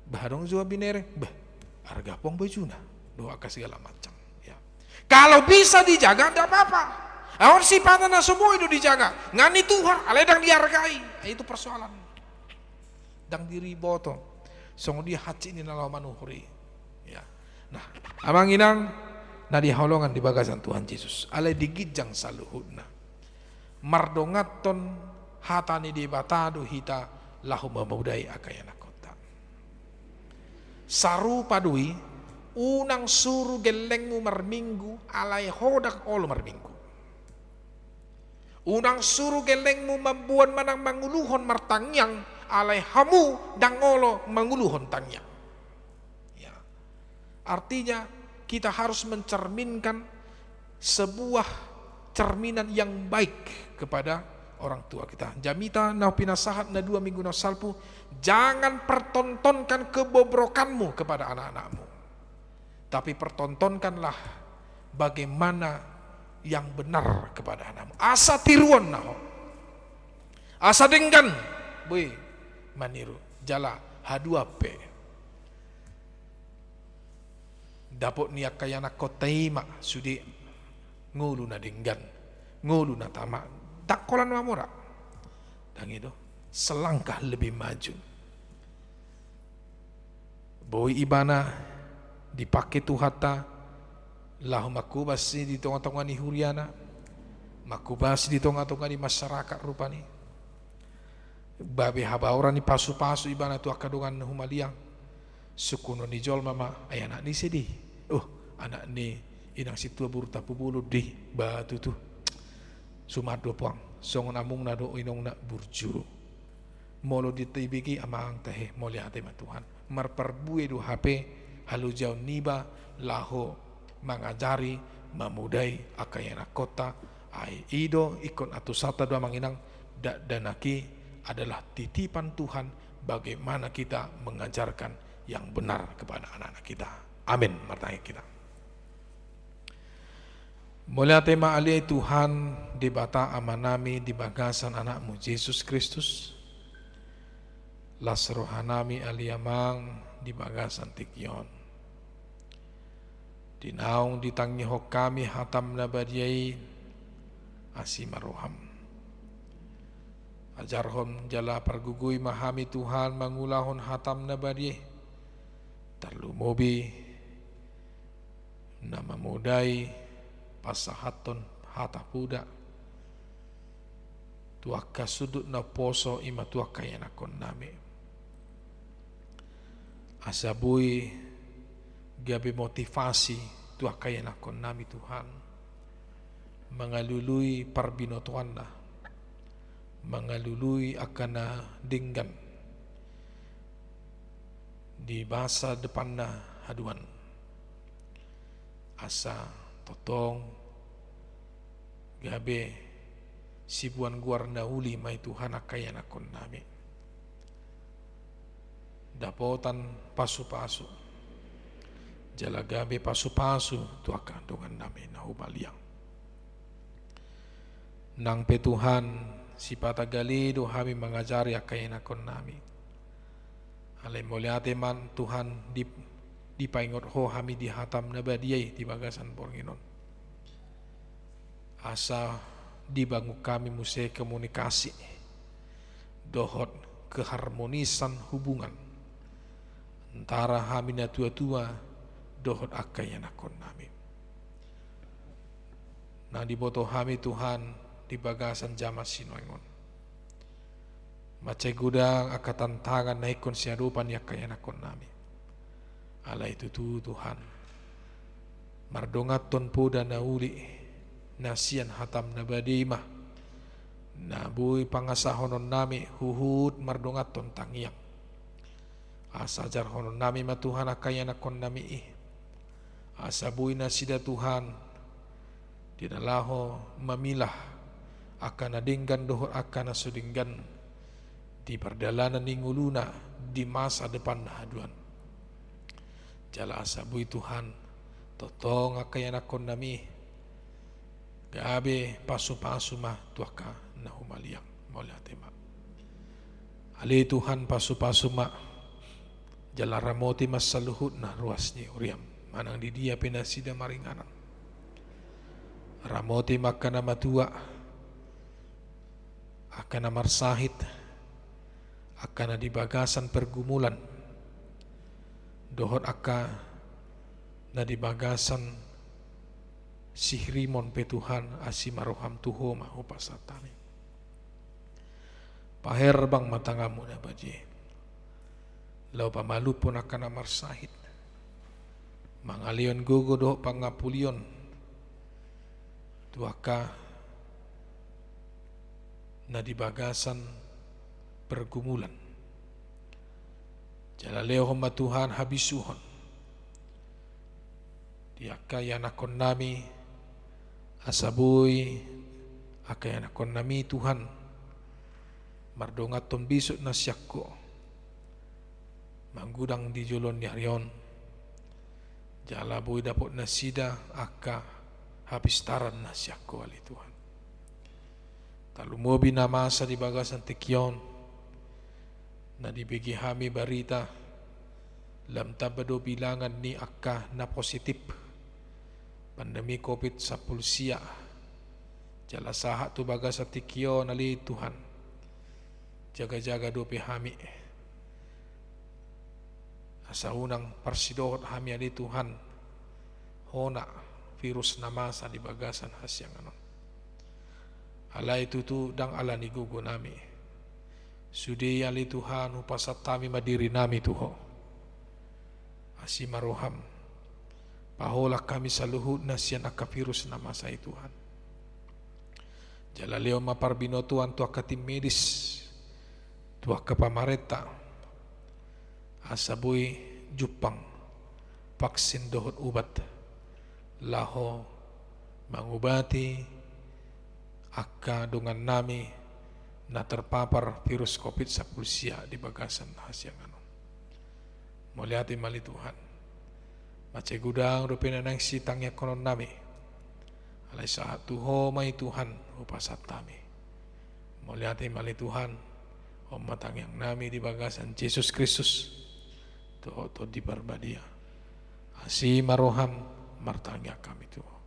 Bah, adong jua binereng. Beh, arga puang bajuna. Dohot angka segala macam. Ya. Kalau bisa dijaga, ndak apa-apa. Adong sipata na so boi do dijaga. Nga nituhor, alai ndang dihargai. Itu persoalan. Ndang diboto. Songon dia hansit ni na laho manuhor i. Ya. Nah, amang inang na dihaholongan di bagasan Tuhan Jesus. Alai di ginjang saluhutna, mardonganhon hata ni Debata do hita laho mamodai angka ianakhonta. Sarupa do i, unang suru gellengmu marminggu, alai ho ndang olo marminggu. Unang suru gellengmu mamboan manang manguluhon martangiang, alai hamu ndang olo manguluhon tangiang. Ya. Artinya, kita harus mencerminkan sebuah cerminan yang baik kepada orang tua kita. Jamita na pinasahat na dua minggu na salpu, jangan pertontonkan kebobrokanmu kepada anak-anakmu. Tapi pertontonkanlah bagaimana yang benar kepada anakmu. Asa tiruon na ho. Asa denggan boi maniru. Jala haduan pe. Dapot ni angka ianakhonta i ma sude ngolu na denggan, ngolu na tama. Ndang holan mamora. Ndang i do. Selangkah lebih maju. Boi ibana dipake Tuhanta laho manghobas i di tonga-tonga ni huriana, manghobas i di tonga-tonga ni masyarakat rupani. Gabe habaoran ni pasu-pasu ibana tu angka dongan na humaliang. Sungkunon ni jolma ma, ai anak ni ise do i? Oh, anak ni inang sintua boru Tampubolon do i. Bah, tutu. Suman do puang, songon amongna dohot inongna burju. Molo di tibiki amang tahe, mauliate ma Tuhan. Marparbue do hape halojaon niba laho mangajari, mamodai angka ianakhonta. Ai i do ingkon atusanta do amang inang, dakdanak i adalah titipan Tuhan, bagaimana kita mengajarkan yang benar kepada anak-anak kita. Amin. Martangiang hita. Mauliate ma ale Tuhan Debata Amanami di bagasan Anakmu Jesus Kristus. Las rohanami ale Amang di bagasan tingki on. Di naung ditangihon hami hatam na badia i, asi ma roham. Ajarhon jala pargogoi ma hami Tuhan mangulahon hatam na badia i. Tarlumobi na mamodai pasahathon hata poda tu angka sundut na umposo, i ma tu angka ianakhonnami. Asa boi gabe motivasi tu angka ianakhonnami Tuhan, mangalului parbinotoanna, mangalului angka na denggan di masa depanna haduan. Asa tongtong gabe siboan goar na uli ma i Tuhan angka ianakhonnami. Dapotan pasupasu jala gabe pasupasu tu angka dongannami na humaliang. Nang pe Tuhan, sipata gale do hami mangajari angka ianakhonnami. Alai mauliate ma Tuhan di, dipaingot Ho hami di hatam na badia i di bagasan borngin on. Asa dibangun hami muse komunikasi dohot keharmonisan hubungan antara hami natuatua dohot angka ianakhonnami. Nang diboto hami Tuhan di bagasan jaman sinuaeng on, mansai godang angka tantangan na ingkon siadopan ni angka ianakhonnami. Alai tutu Tuhan, mardonganhon poda na uli na sian hatam na badia i ma na boi pangasahononnami huhut mardonganhon tangiang. Asa ajarhononnami ma Tuhan angka ianakhonnami i, asa boi nasida Tuhan di na laho mamilah angka na denggan dohot angka na so denggan di pardalanan ni ngoluna di masa depan na haduan. Jala asa boi Tuhan, tongtong angka ianakhonnami gabe pasupasu ma tu angka na humaliang. Mauliate ma. Ale Tuhan, pasupasu ma jala ramoti ma saluhutna ruas ni huriam manang di dia pe nasida maringanan. Ramoti ma angka na matua, angka na marsahit, angka na di bagasan pergumulan, dohot angka na di bagasan sihrimon pe Tuhan, asi ma roham tu Ho ma hupasahat hami. Paherbang ma tanganmu na badia i laho pamalumhon angka na marsahit, mangalehon gogo dohot pangampulion tu angka na di bagasan pergumulan. Jala lehon ma Tuhan habisuhon di angka ianakhonnami, asa boi angka ianakhonnami Tuhan mardonganhon bisuk na sian Ho mangudang di joloan ni ari on, jala boi dapot nasida angka hapistaran na sian Ho ale Tuhan. Tarlumobi na masa di bagasan tingki on, na dibege hami barita, lam tamba do bilangan ni angka na positif pandemi covid sampulu sia, jala sahat tu bagasan tingki on ale Tuhan. Jaga-jaga dope hami, asa unang parsidohot hami ale Tuhan hona virus na masa di bagasan hasiangan on. Alai tutu ndang ala ni gogonami. Sude i ale Tuhan, hupasahat hami ma dirinami tu Ho. Asi ma roham, paholang hami saluhutna sian angka virus na masa i Tuhan. Jala lehon ma parbinotoan tu angka tim medis, tu angka pamarenta, asa boi jumpang vaksin dohot ubat laho mangubati angka dongannami na terpapar virus covid sampulu sia di bagasan hasiangan on. Mauliate ma ale Tuhan. Mansai godang dope na naeng sitangiangkononnami, alai sahat tu Ho ma i Tuhan hupasahat hami. Mauliate ma ale Tuhan. Patuduhon ma tangiang nami di bagasan Jesus Kristus, tu Ho Tondi Parbadia. Asi ma roham, martangiang hami tu Ho.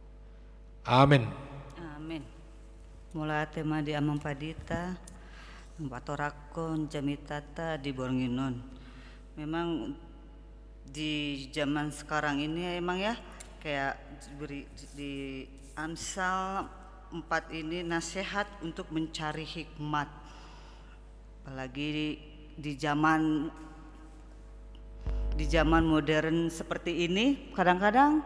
Amen. Amen. Mauliate ma di Amang Pandita, naung patorangkon jamitanta di borngin on. Memang di zaman sekarang ini emang ya, kayak beri, di Amsal empat ini nasihat untuk mencari hikmat. Apalagi di, di zaman, di zaman modern seperti ini, kadang-kadang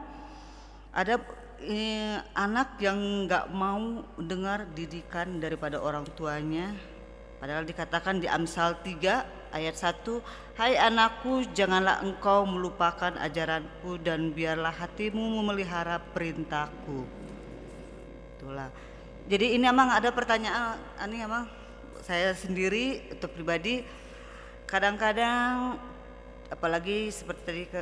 ada, eh, anak yang nggak mau dengar didikan daripada orang tuanya. Padahal dikatakan di Amsal tiga ayat satu, "Hai anakku, janganlah engkau melupakan ajaranku dan biarlah hatimu memelihara perintahku." Itulah. Jadi ini emang ada pertanyaan, ini emang saya sendiri atau pribadi, kadang-kadang, apalagi seperti tadi ke,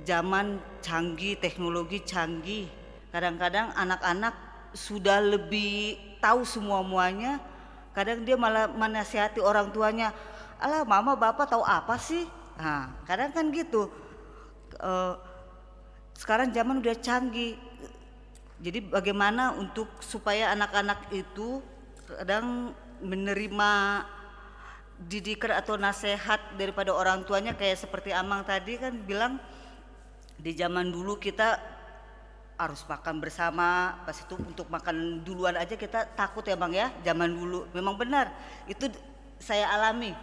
zaman canggih, teknologi canggih, kadang-kadang anak-anak sudah lebih tahu semua-muanya, kadang dia malah menasihati orang tuanya, "Alah, mama, bapak tahu apa sih?" Nah, kadang kan gitu. Eh, sekarang zaman udah canggih. Jadi bagaimana untuk supaya anak-anak itu kadang menerima didikan atau nasihat daripada orang tuanya, kayak seperti Amang tadi kan bilang, di zaman dulu kita harus makan bersama, pas itu untuk makan duluan aja kita takut ya, Bang, ya, zaman dulu. Memang benar, itu saya alami.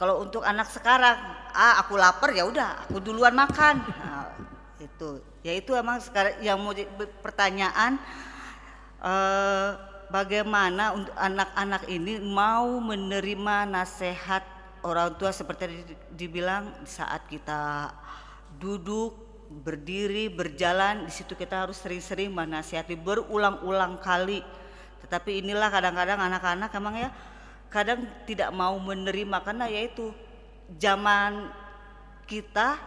Kalau untuk anak sekarang, "Ah, aku lapar, ya udah, aku duluan makan." Nah, itu. Ya, itu emang sekarang yang mau jadi be-, pertanyaan, eh, bagaimana untuk anak-anak ini mau menerima nasihat orang tua seperti tadi dibilang, saat kita duduk, berdiri, berjalan, di situ kita harus sering-sering menasihati berulang-ulang kali. Tetapi inilah kadang-kadang anak-anak emang ya, kadang tidak mau menerima, karena yaitu zaman kita,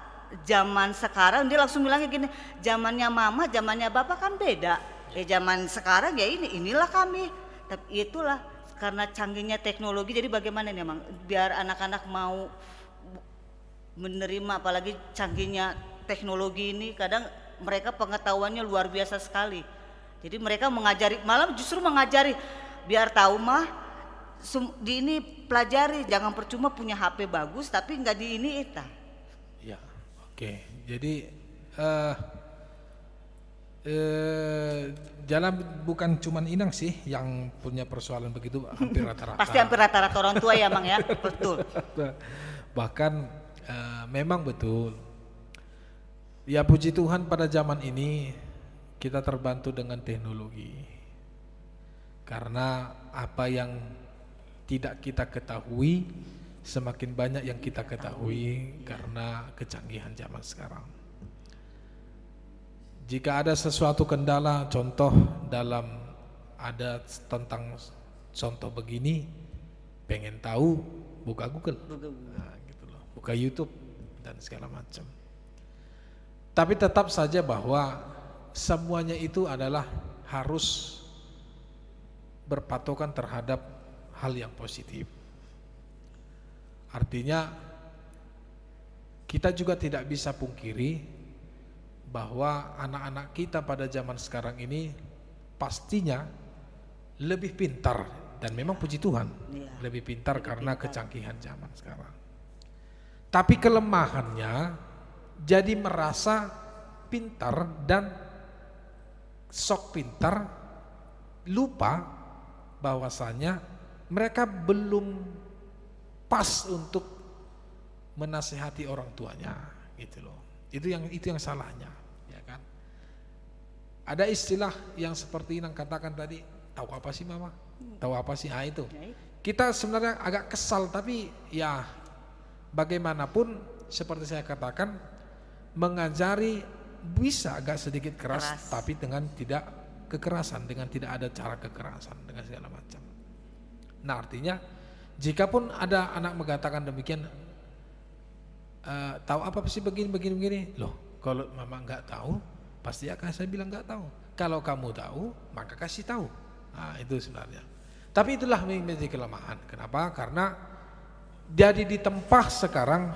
zaman sekarang, dia langsung bilangnya gini, "Zamannya mama, zamannya bapak kan beda. Ya zaman sekarang ya ini, inilah kami." Tapi itulah, karena canggihnya teknologi, jadi bagaimana nih, Mang, biar anak-anak mau menerima, apalagi canggihnya teknologi ini, kadang mereka pengetahuannya luar biasa sekali. Jadi mereka mengajari, malah justru mengajari, "Biar tahu mah, sum-, di ini pelajari, jangan percuma punya H P bagus tapi nggak di ini, ita." Ya, oke. Jadi, eh, eh, jalan bukan cuman Inang sih yang punya persoalan begitu, hampir rata-rata. Pasti hampir rata-rata orang tua ya, Mang, ya? Betul. Bahkan, eh, memang betul. Ya, puji Tuhan, pada zaman ini kita terbantu dengan teknologi. Karena apa yang tidak kita ketahui, semakin banyak yang kita ketahui karena kecanggihan zaman sekarang. Jika ada sesuatu kendala, contoh dalam, ada tentang contoh begini, pengen tahu, buka Google. Buka Google. Nah, gitu loh. Buka YouTube dan segala macam. Tapi tetap saja bahwa semuanya itu adalah harus berpatokan terhadap hal yang positif. Artinya, kita juga tidak bisa pungkiri bahwa anak-anak kita pada zaman sekarang ini pastinya lebih pintar, dan memang puji Tuhan, iya, lebih pintar karena kecanggihan zaman sekarang. Tapi kelemahannya, jadi merasa pintar dan sok pintar, lupa bahwasanya mereka belum pas untuk menasehati orang tuanya, gitu loh. Itu yang, itu yang salahnya, ya kan? Ada istilah yang seperti Inang katakan tadi, "Tahu apa sih, Mama? Tahu apa sih?" Ah, itu. Ya, itu. Kita sebenarnya agak kesal, tapi ya, bagaimanapun, seperti saya katakan, mengajari bisa agak sedikit keras, keras, tapi dengan tidak kekerasan, dengan tidak ada cara kekerasan, dengan segala macam. Nah, artinya, jikapun ada anak mengatakan demikian, "Eh, tahu apa sih begini, begini, begini?" Loh, kalau mama nggak tahu, pasti akan saya bilang nggak tahu. Kalau kamu tahu, maka kasih tahu. Nah, itu sebenarnya. Tapi itulah me-, menjadi kelemahan. Kenapa? Karena jadi ditempa sekarang,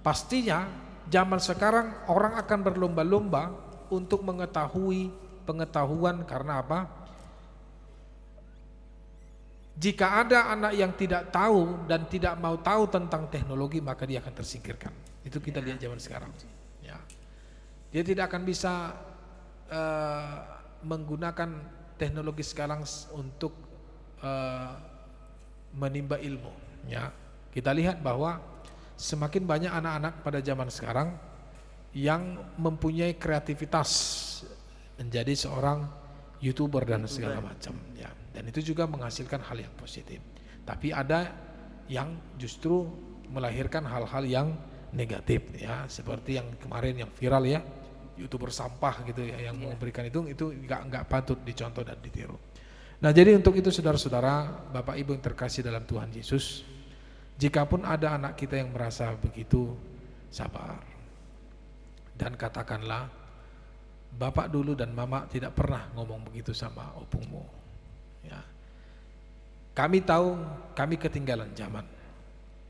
pastinya zaman sekarang orang akan berlomba-lomba untuk mengetahui pengetahuan. Karena apa? Jika ada anak yang tidak tahu dan tidak mau tahu tentang teknologi, maka dia akan tersingkirkan. Itu kita lihat zaman sekarang. Ya. Dia tidak akan bisa, eh, menggunakan teknologi sekarang s-, untuk, eh, menimba ilmu. Ya. Kita lihat bahwa semakin banyak anak-anak pada zaman sekarang yang mempunyai kreativitas menjadi seorang YouTuber dan segala macam, ya. Dan itu juga menghasilkan hal yang positif. Tapi ada yang justru melahirkan hal-hal yang negatif, ya, seperti yang kemarin yang viral, ya, YouTuber sampah gitu, ya, yang memberikan itu, itu nggak, nggak patut dicontoh dan ditiru. Nah, jadi untuk itu, saudara-saudara, Bapak Ibu yang terkasih dalam Tuhan Yesus, jikapun ada anak kita yang merasa begitu, sabar. Dan katakanlah, "Bapak dulu dan Mama tidak pernah ngomong begitu sama opungmu." Ya. "Kami tahu, kami ketinggalan zaman.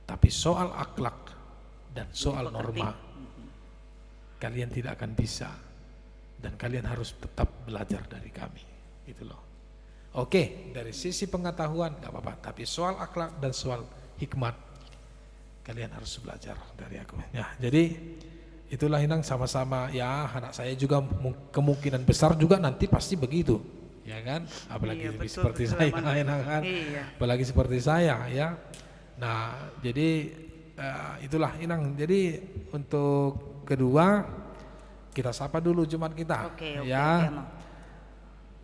Tapi soal akhlak dan soal norma, kalian tidak akan bisa. Dan kalian harus tetap belajar dari kami." Gitu loh. Oke, dari sisi pengetahuan nggak apa-apa, tapi soal akhlak dan soal hikmat, kalian harus belajar dari aku. Ya, jadi itulah, Inang, sama-sama, ya, anak saya juga mu-, kemungkinan besar juga nanti pasti begitu, ya kan? Apalagi seperti saya, Inang, kan? Iya. Apalagi seperti saya, ya. Nah, jadi, eh, itulah, Inang. Jadi untuk kedua, kita sapa dulu jemaat kita. Oke, oke, ya. Oke, Amang.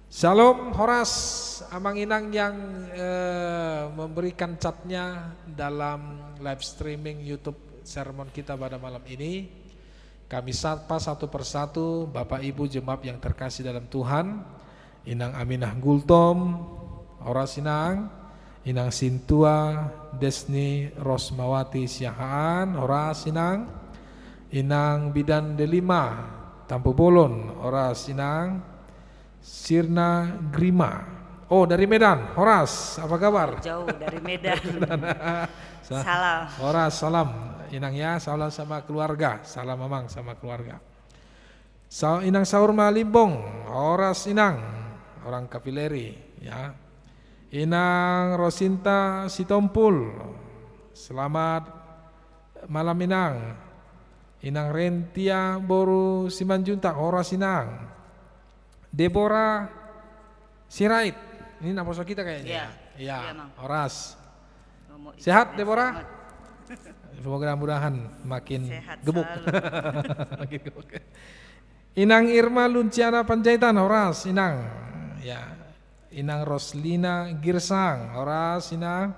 Shalom, horas, Amang Inang yang, eh, memberikan chatnya dalam live streaming YouTube sermon kita pada malam ini. Kami sapa satu persatu, Bapak Ibu jemaat yang terkasih dalam Tuhan. Inang Aminah Gultom, horas, Inang. Inang Sintua Desni Rosmawati Siahaan, horas, Inang. Inang Bidan Delima Tampubolon, horas, Inang. Sirna Grima. Oh, dari Medan. Horas, apa kabar? Jauh dari Medan. Sa-, salam. Horas, salam, Inang, ya. Salam sama keluarga. Salam, Amang, sama keluarga. Sa-, Inang Saur Malimbong. Horas, Inang. Orang Kapileri, ya. Inang Rosinta Sitompul. Selamat malam, Inang. Inang Rentia boru Simanjuntak. Horas, Inang. Deborah Sirait. Ini naposo kita kayaknya. Iya. Iya, iya, Mang. Horas. Sehat, Deborah? Sehat. Semoga mudahan makin gemuk. Sehat selalu. Makin gemuk. Inang Irma Luciana Panjaitan, horas, Inang. Ya. Inang Roslina Girsang, horas, Inang.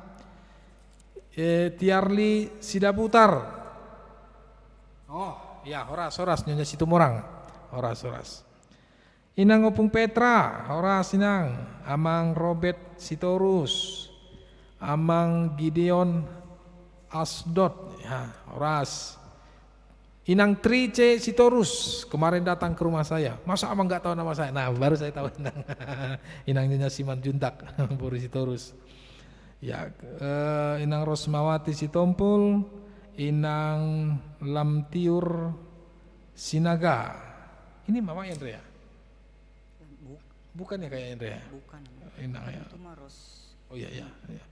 Eh, Tiarli Sidabutar. Oh, ya, horas, horas, Nyonya Situmorang. Horas, horas. Inang Opung Petra, horas, Inang. Amang Robert Sitorus, Amang Gideon Asdod, ya, horas. Inang Trice Sitorus, kemarin datang ke rumah saya. Masa Amang nggak tahu nama saya? Nah, baru saya tahu, Inang. Inang Nyonya Simanjuntak, boru Sitorus. Ya, eh, Inang Rosmawati Sitompul, Inang Lamtiur Sinaga. Ini Mama Andrea? Bu-, bukan ya, kayak Indra ya? Bukan. Inang ya. Itu mah Ros. Oh iya, iya, iya.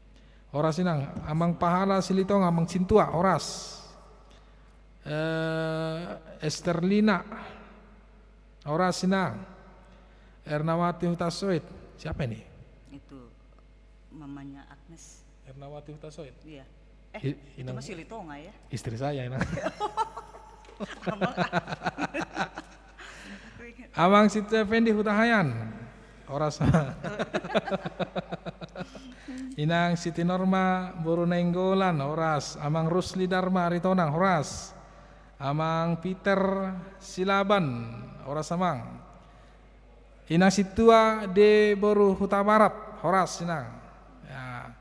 Horas, Inang. Amang Pahala Silitonga, Amang Sintua, horas. Eh, Esterlina. Horas, Inang. Ernawati Hutasoit. Siapa ini? Itu mamanya Agnes. Ernawati Hutasoit? Iya. Eh, i-, itu Inang masih Litonga ya? Istri saya, Inang. Amang. Amang Siti Effendi Hutahaean. Horas. Inang Siti Norma boru Nainggolan, horas. Amang Rusli Darma Aritonang, horas. Amang Peter Silaban, horas, Amang. Inang Sintua de boru Hutabarat, horas, Inang. Ya.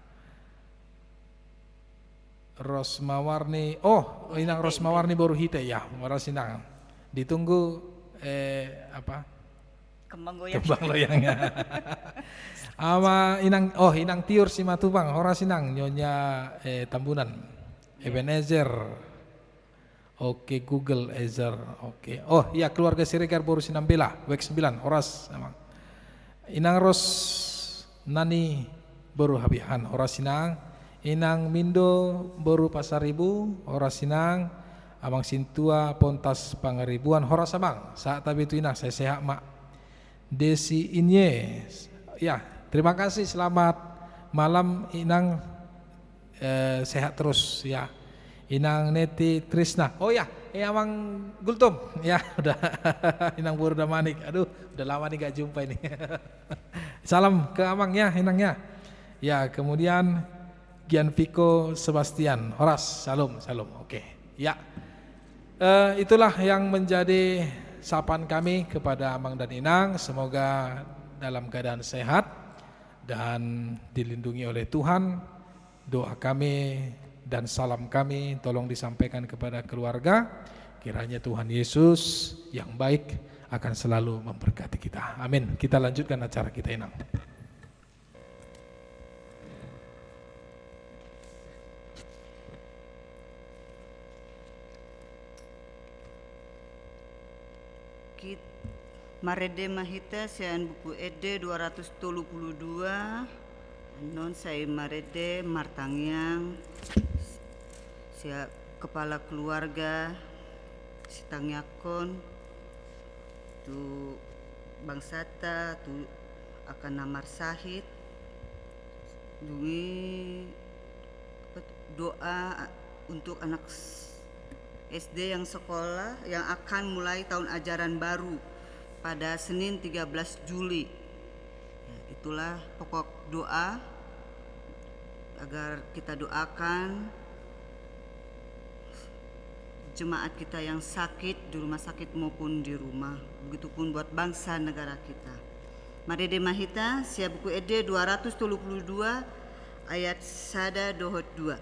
Rosmawarni, oh, Inang Rosmawarni boru Hite, ya, horas, Inang. Ditunggu, eh, apa, Kembang goyang. Kembang goyang, ya. Ama Inang, oh, Inang Tiur Simatupang, horas Inang, Nyonya, eh, Tambunan. Ya. Ebenezer. Oke, Google Ezer. Oke. Oh, iya, keluarga Siregar boru Sinambela, W X sembilan, horas, Amang. Inang Ros Nani boru Habiahan, horas Inang. Inang Mindo boru Pasaribu, horas Inang. Amang Sintua Pontas Pangaribuan, horas Amang. Sahat tabe tu Inang, sai sehat ma. Desi Inie. Ya, terima kasih, selamat malam Inang. Eh, sehat terus, ya. Inang Neti Trisna. Oh ya, eh, Amang Gultom. Ya, udah. Inang boru Damanik. Aduh, udah lama nih gak jumpa ini. Salam ke Amang ya, Inang ya. Ya, kemudian Gian Viko Sebastian. Horas, salam, salam. Oke. Ya. Eh, itulah yang menjadi sapaan kami kepada Amang dan Inang. Semoga dalam keadaan sehat dan dilindungi oleh Tuhan. Doa kami dan salam kami tolong disampaikan kepada keluarga. Kiranya Tuhan Yesus yang baik akan selalu memberkati kita. Amin. Kita lanjutkan acara kita, Inang. Kit-, marende ma hita sian Buku Ende dua ratus tolu pulu dua, annon sai marende martangiang sian kepala keluarga, sitangiangkon tu bangsanta, tu angka na marsahit, dung i doa untuk anak s-, S D yang sekolah yang akan mulai tahun ajaran baru pada Senin tiga belas Juli. Ya, itulah pokok doa agar kita doakan jemaat kita yang sakit di rumah sakit maupun di rumah. Begitupun buat bangsa negara kita. Marende ma hita sian Buku Ende dua ratus tolu pulu dua ayat sada dohot dua.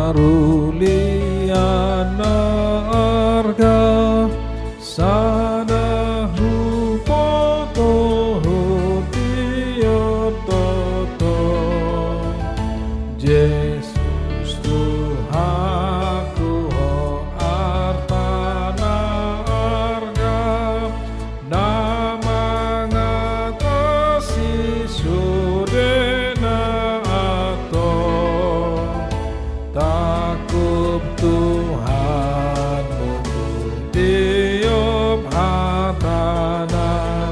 Parulian na arga, sada huboto hu tiop toto. Jesus Tuhanku, Ho arta na arga, na mangatasi sude na ator. Tangkup Tuhanmu tu tiop hatana,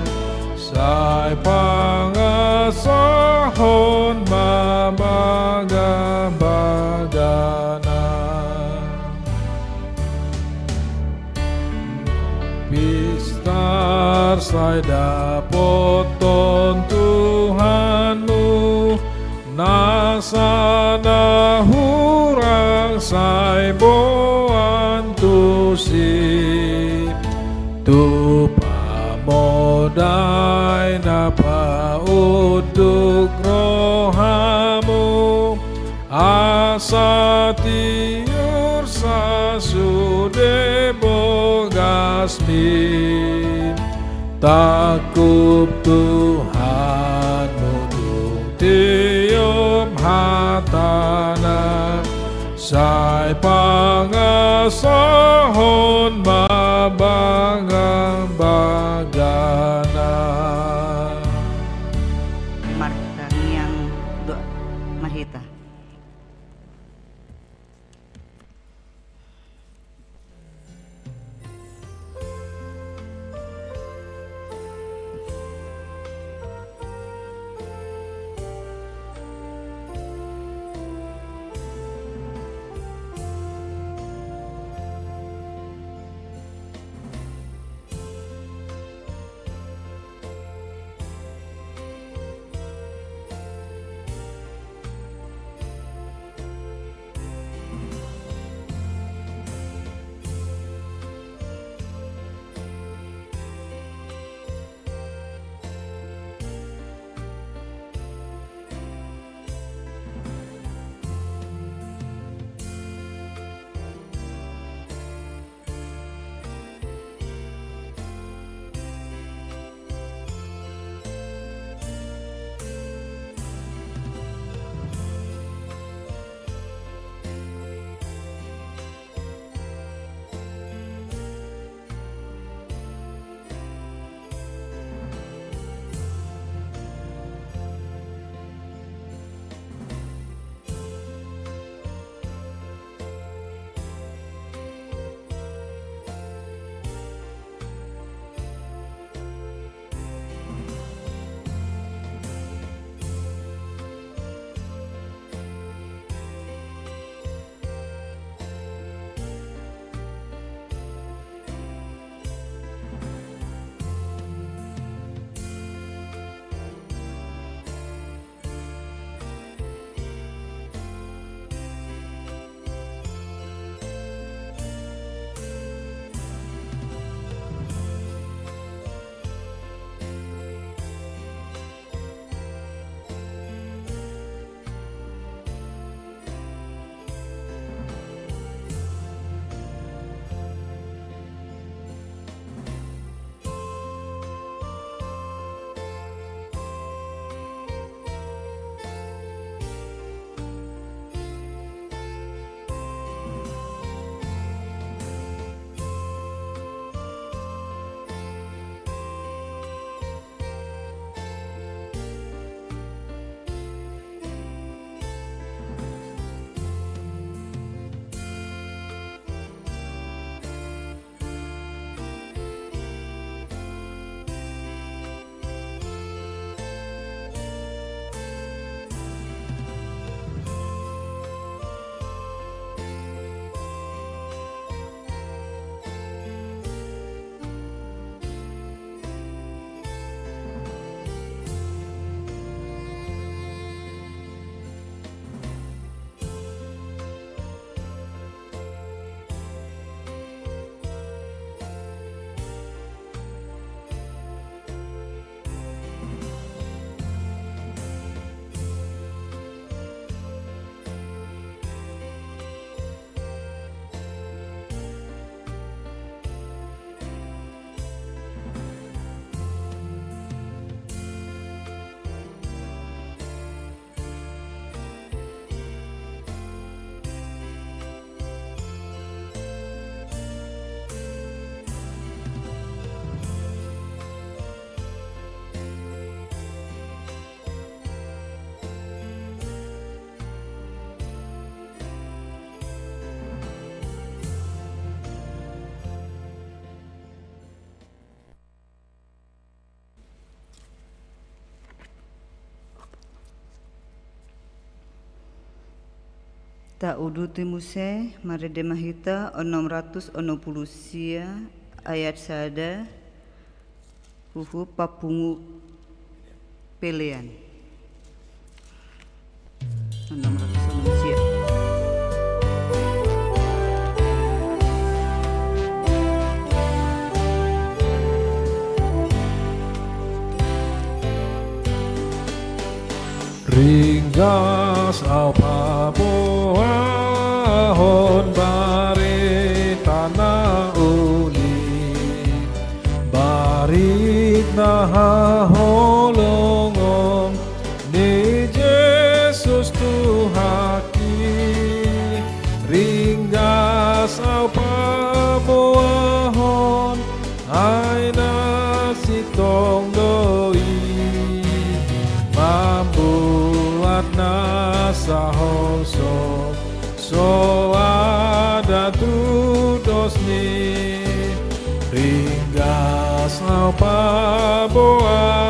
sai pangasahon ma bagabagana. Pistar sai dapothon Tuhanmu, na sada hurang sai boan tusi. Tu pamodai na paunduk rohamu, asa tiur sa sude bogasmi. Tangkup Tuhanmu tu tiop hatana, sai pangasahon ma bagabagana. Martangiang doa ma hita. Tauduti muse, marende ma hita onom ratus onom pulu sia ayat sada, huhut papungu pelean. Onom ratus onom sia. Ringgas au paboahon barita na uli, barita haholongon ni Jesus Tuhanki. Ringgas au paboahon, ai na sintong do i mambuat nasa holso, so ada tudosni. Ringgas au paboahon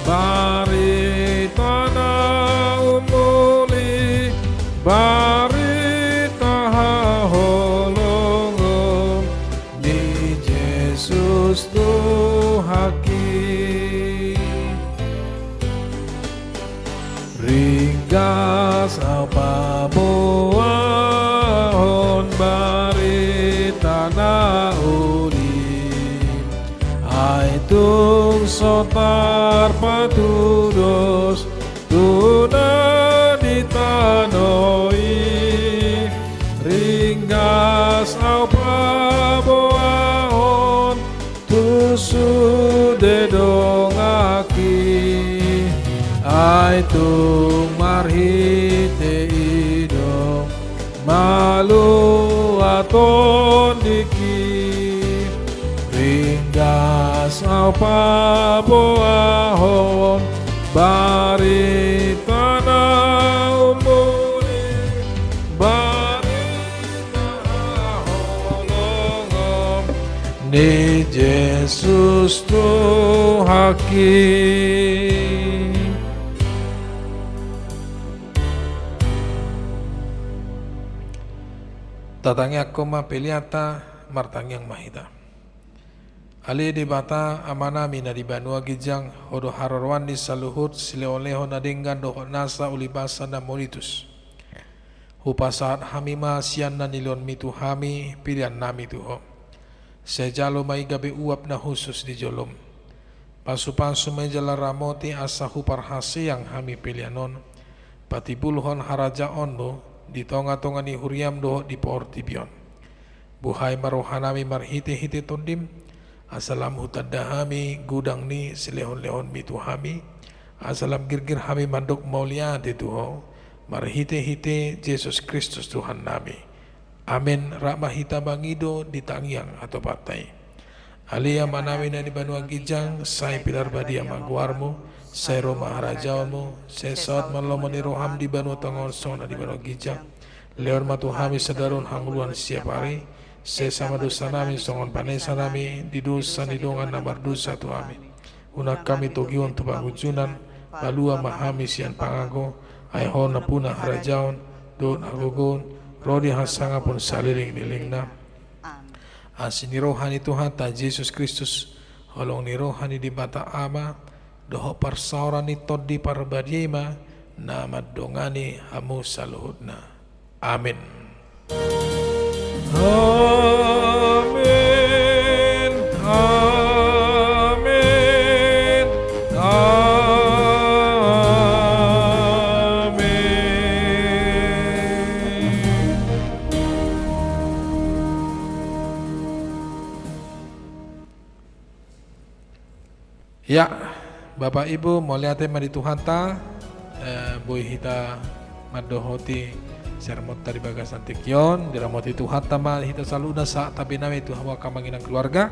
barita na umuli, barita haholongon ni Jesus Tuhanki. Ringgas au paboahon barita na uli, ai tung so tarpatudos tu na di tano i. Ringgas au paboahon tu sude donganki, ai tung marhite i do maluat tondingki. Ringgas au paboahon barita na umuli, barita haholongon ni Jesus Tuhanki. Tatangiangkon ma peleanta, martangiang ma hita. Ale Debata Amanami na di banua ginjang, Ho do haroroan ni saluhut silehonlehon na denggan dohot nasa ulibasa na molitus. Hupasahat hami ma sian na nilehonmi tu hami peleannami tu Ho. Sai jalo ma i gabe uap na hushus di jolom. Pasupasu ma i jala ramoti asa huparhaseang hami pelean on patimbulhon harajaonmu di tongatonga ni huriam dohot di portibi on. Buhai ma rohanami marhitehite Tondim, asa lam hutanda hami godang ni silehonlehonmi tu hami, asa lam girgir hami mandok mauliate tu Ho, marhitehite Jesus Kristus Tuhannami. Amen. Rap ma hita mangido di tangiang atopanta i. Ale Amanami na di banua ginjang, sai pinarbadia ma goarmu, sai ro ma harajaonmu, sai saut ma lomo ni roham di banua tonga on songon na di banua ginjang. Lehon ma tu hami sadari on hangoluan siapari, sesa ma dosanami songon panesanami di dosa ni dongan na mardosa tu hami. Unang hami togihon tu pangunjunan, palua ma hami sian pangago, ai Ho nampuna harajaon, dohot hagogoon, ro di hasangapon saleleng ni lelengna. Amen. Asi ni roha ni Tuhanta Jesus Kristus, holong ni roha ni Debata Ama, dohot parsaoran ni Tondi Parbadia i ma na mandongani hamu saluhutna. Amen. Amen. Amen. Amen. Ya, Bapak Ibu, mauliate ma di Tuhanta, eh, boi hita mandohoti sermonta di bagasan tingki on, diramoti Tuhanta ma hita saluhutna sahat tabe nami tu hamu angka amang inang keluarga.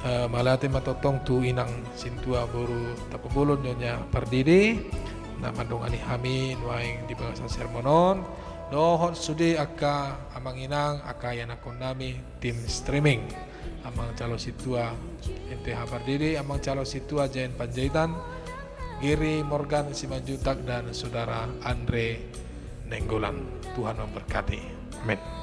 Eh, mauliate ma tongtong tu inang sintua boru Tampubolon Nyonya Pardede, na mandongani hami nuaeng di bagasan sermon on, dohot sude angka amang inang, angka ianakkon nami, tim streaming, Amang Calo Sintua N T H Pardede, Amang Calo Sintua Jaen Panjaitan, Giri Morgan Simanjuntak, dan Saudara Andre Nainggolan. Tuhan memberkati. Amin.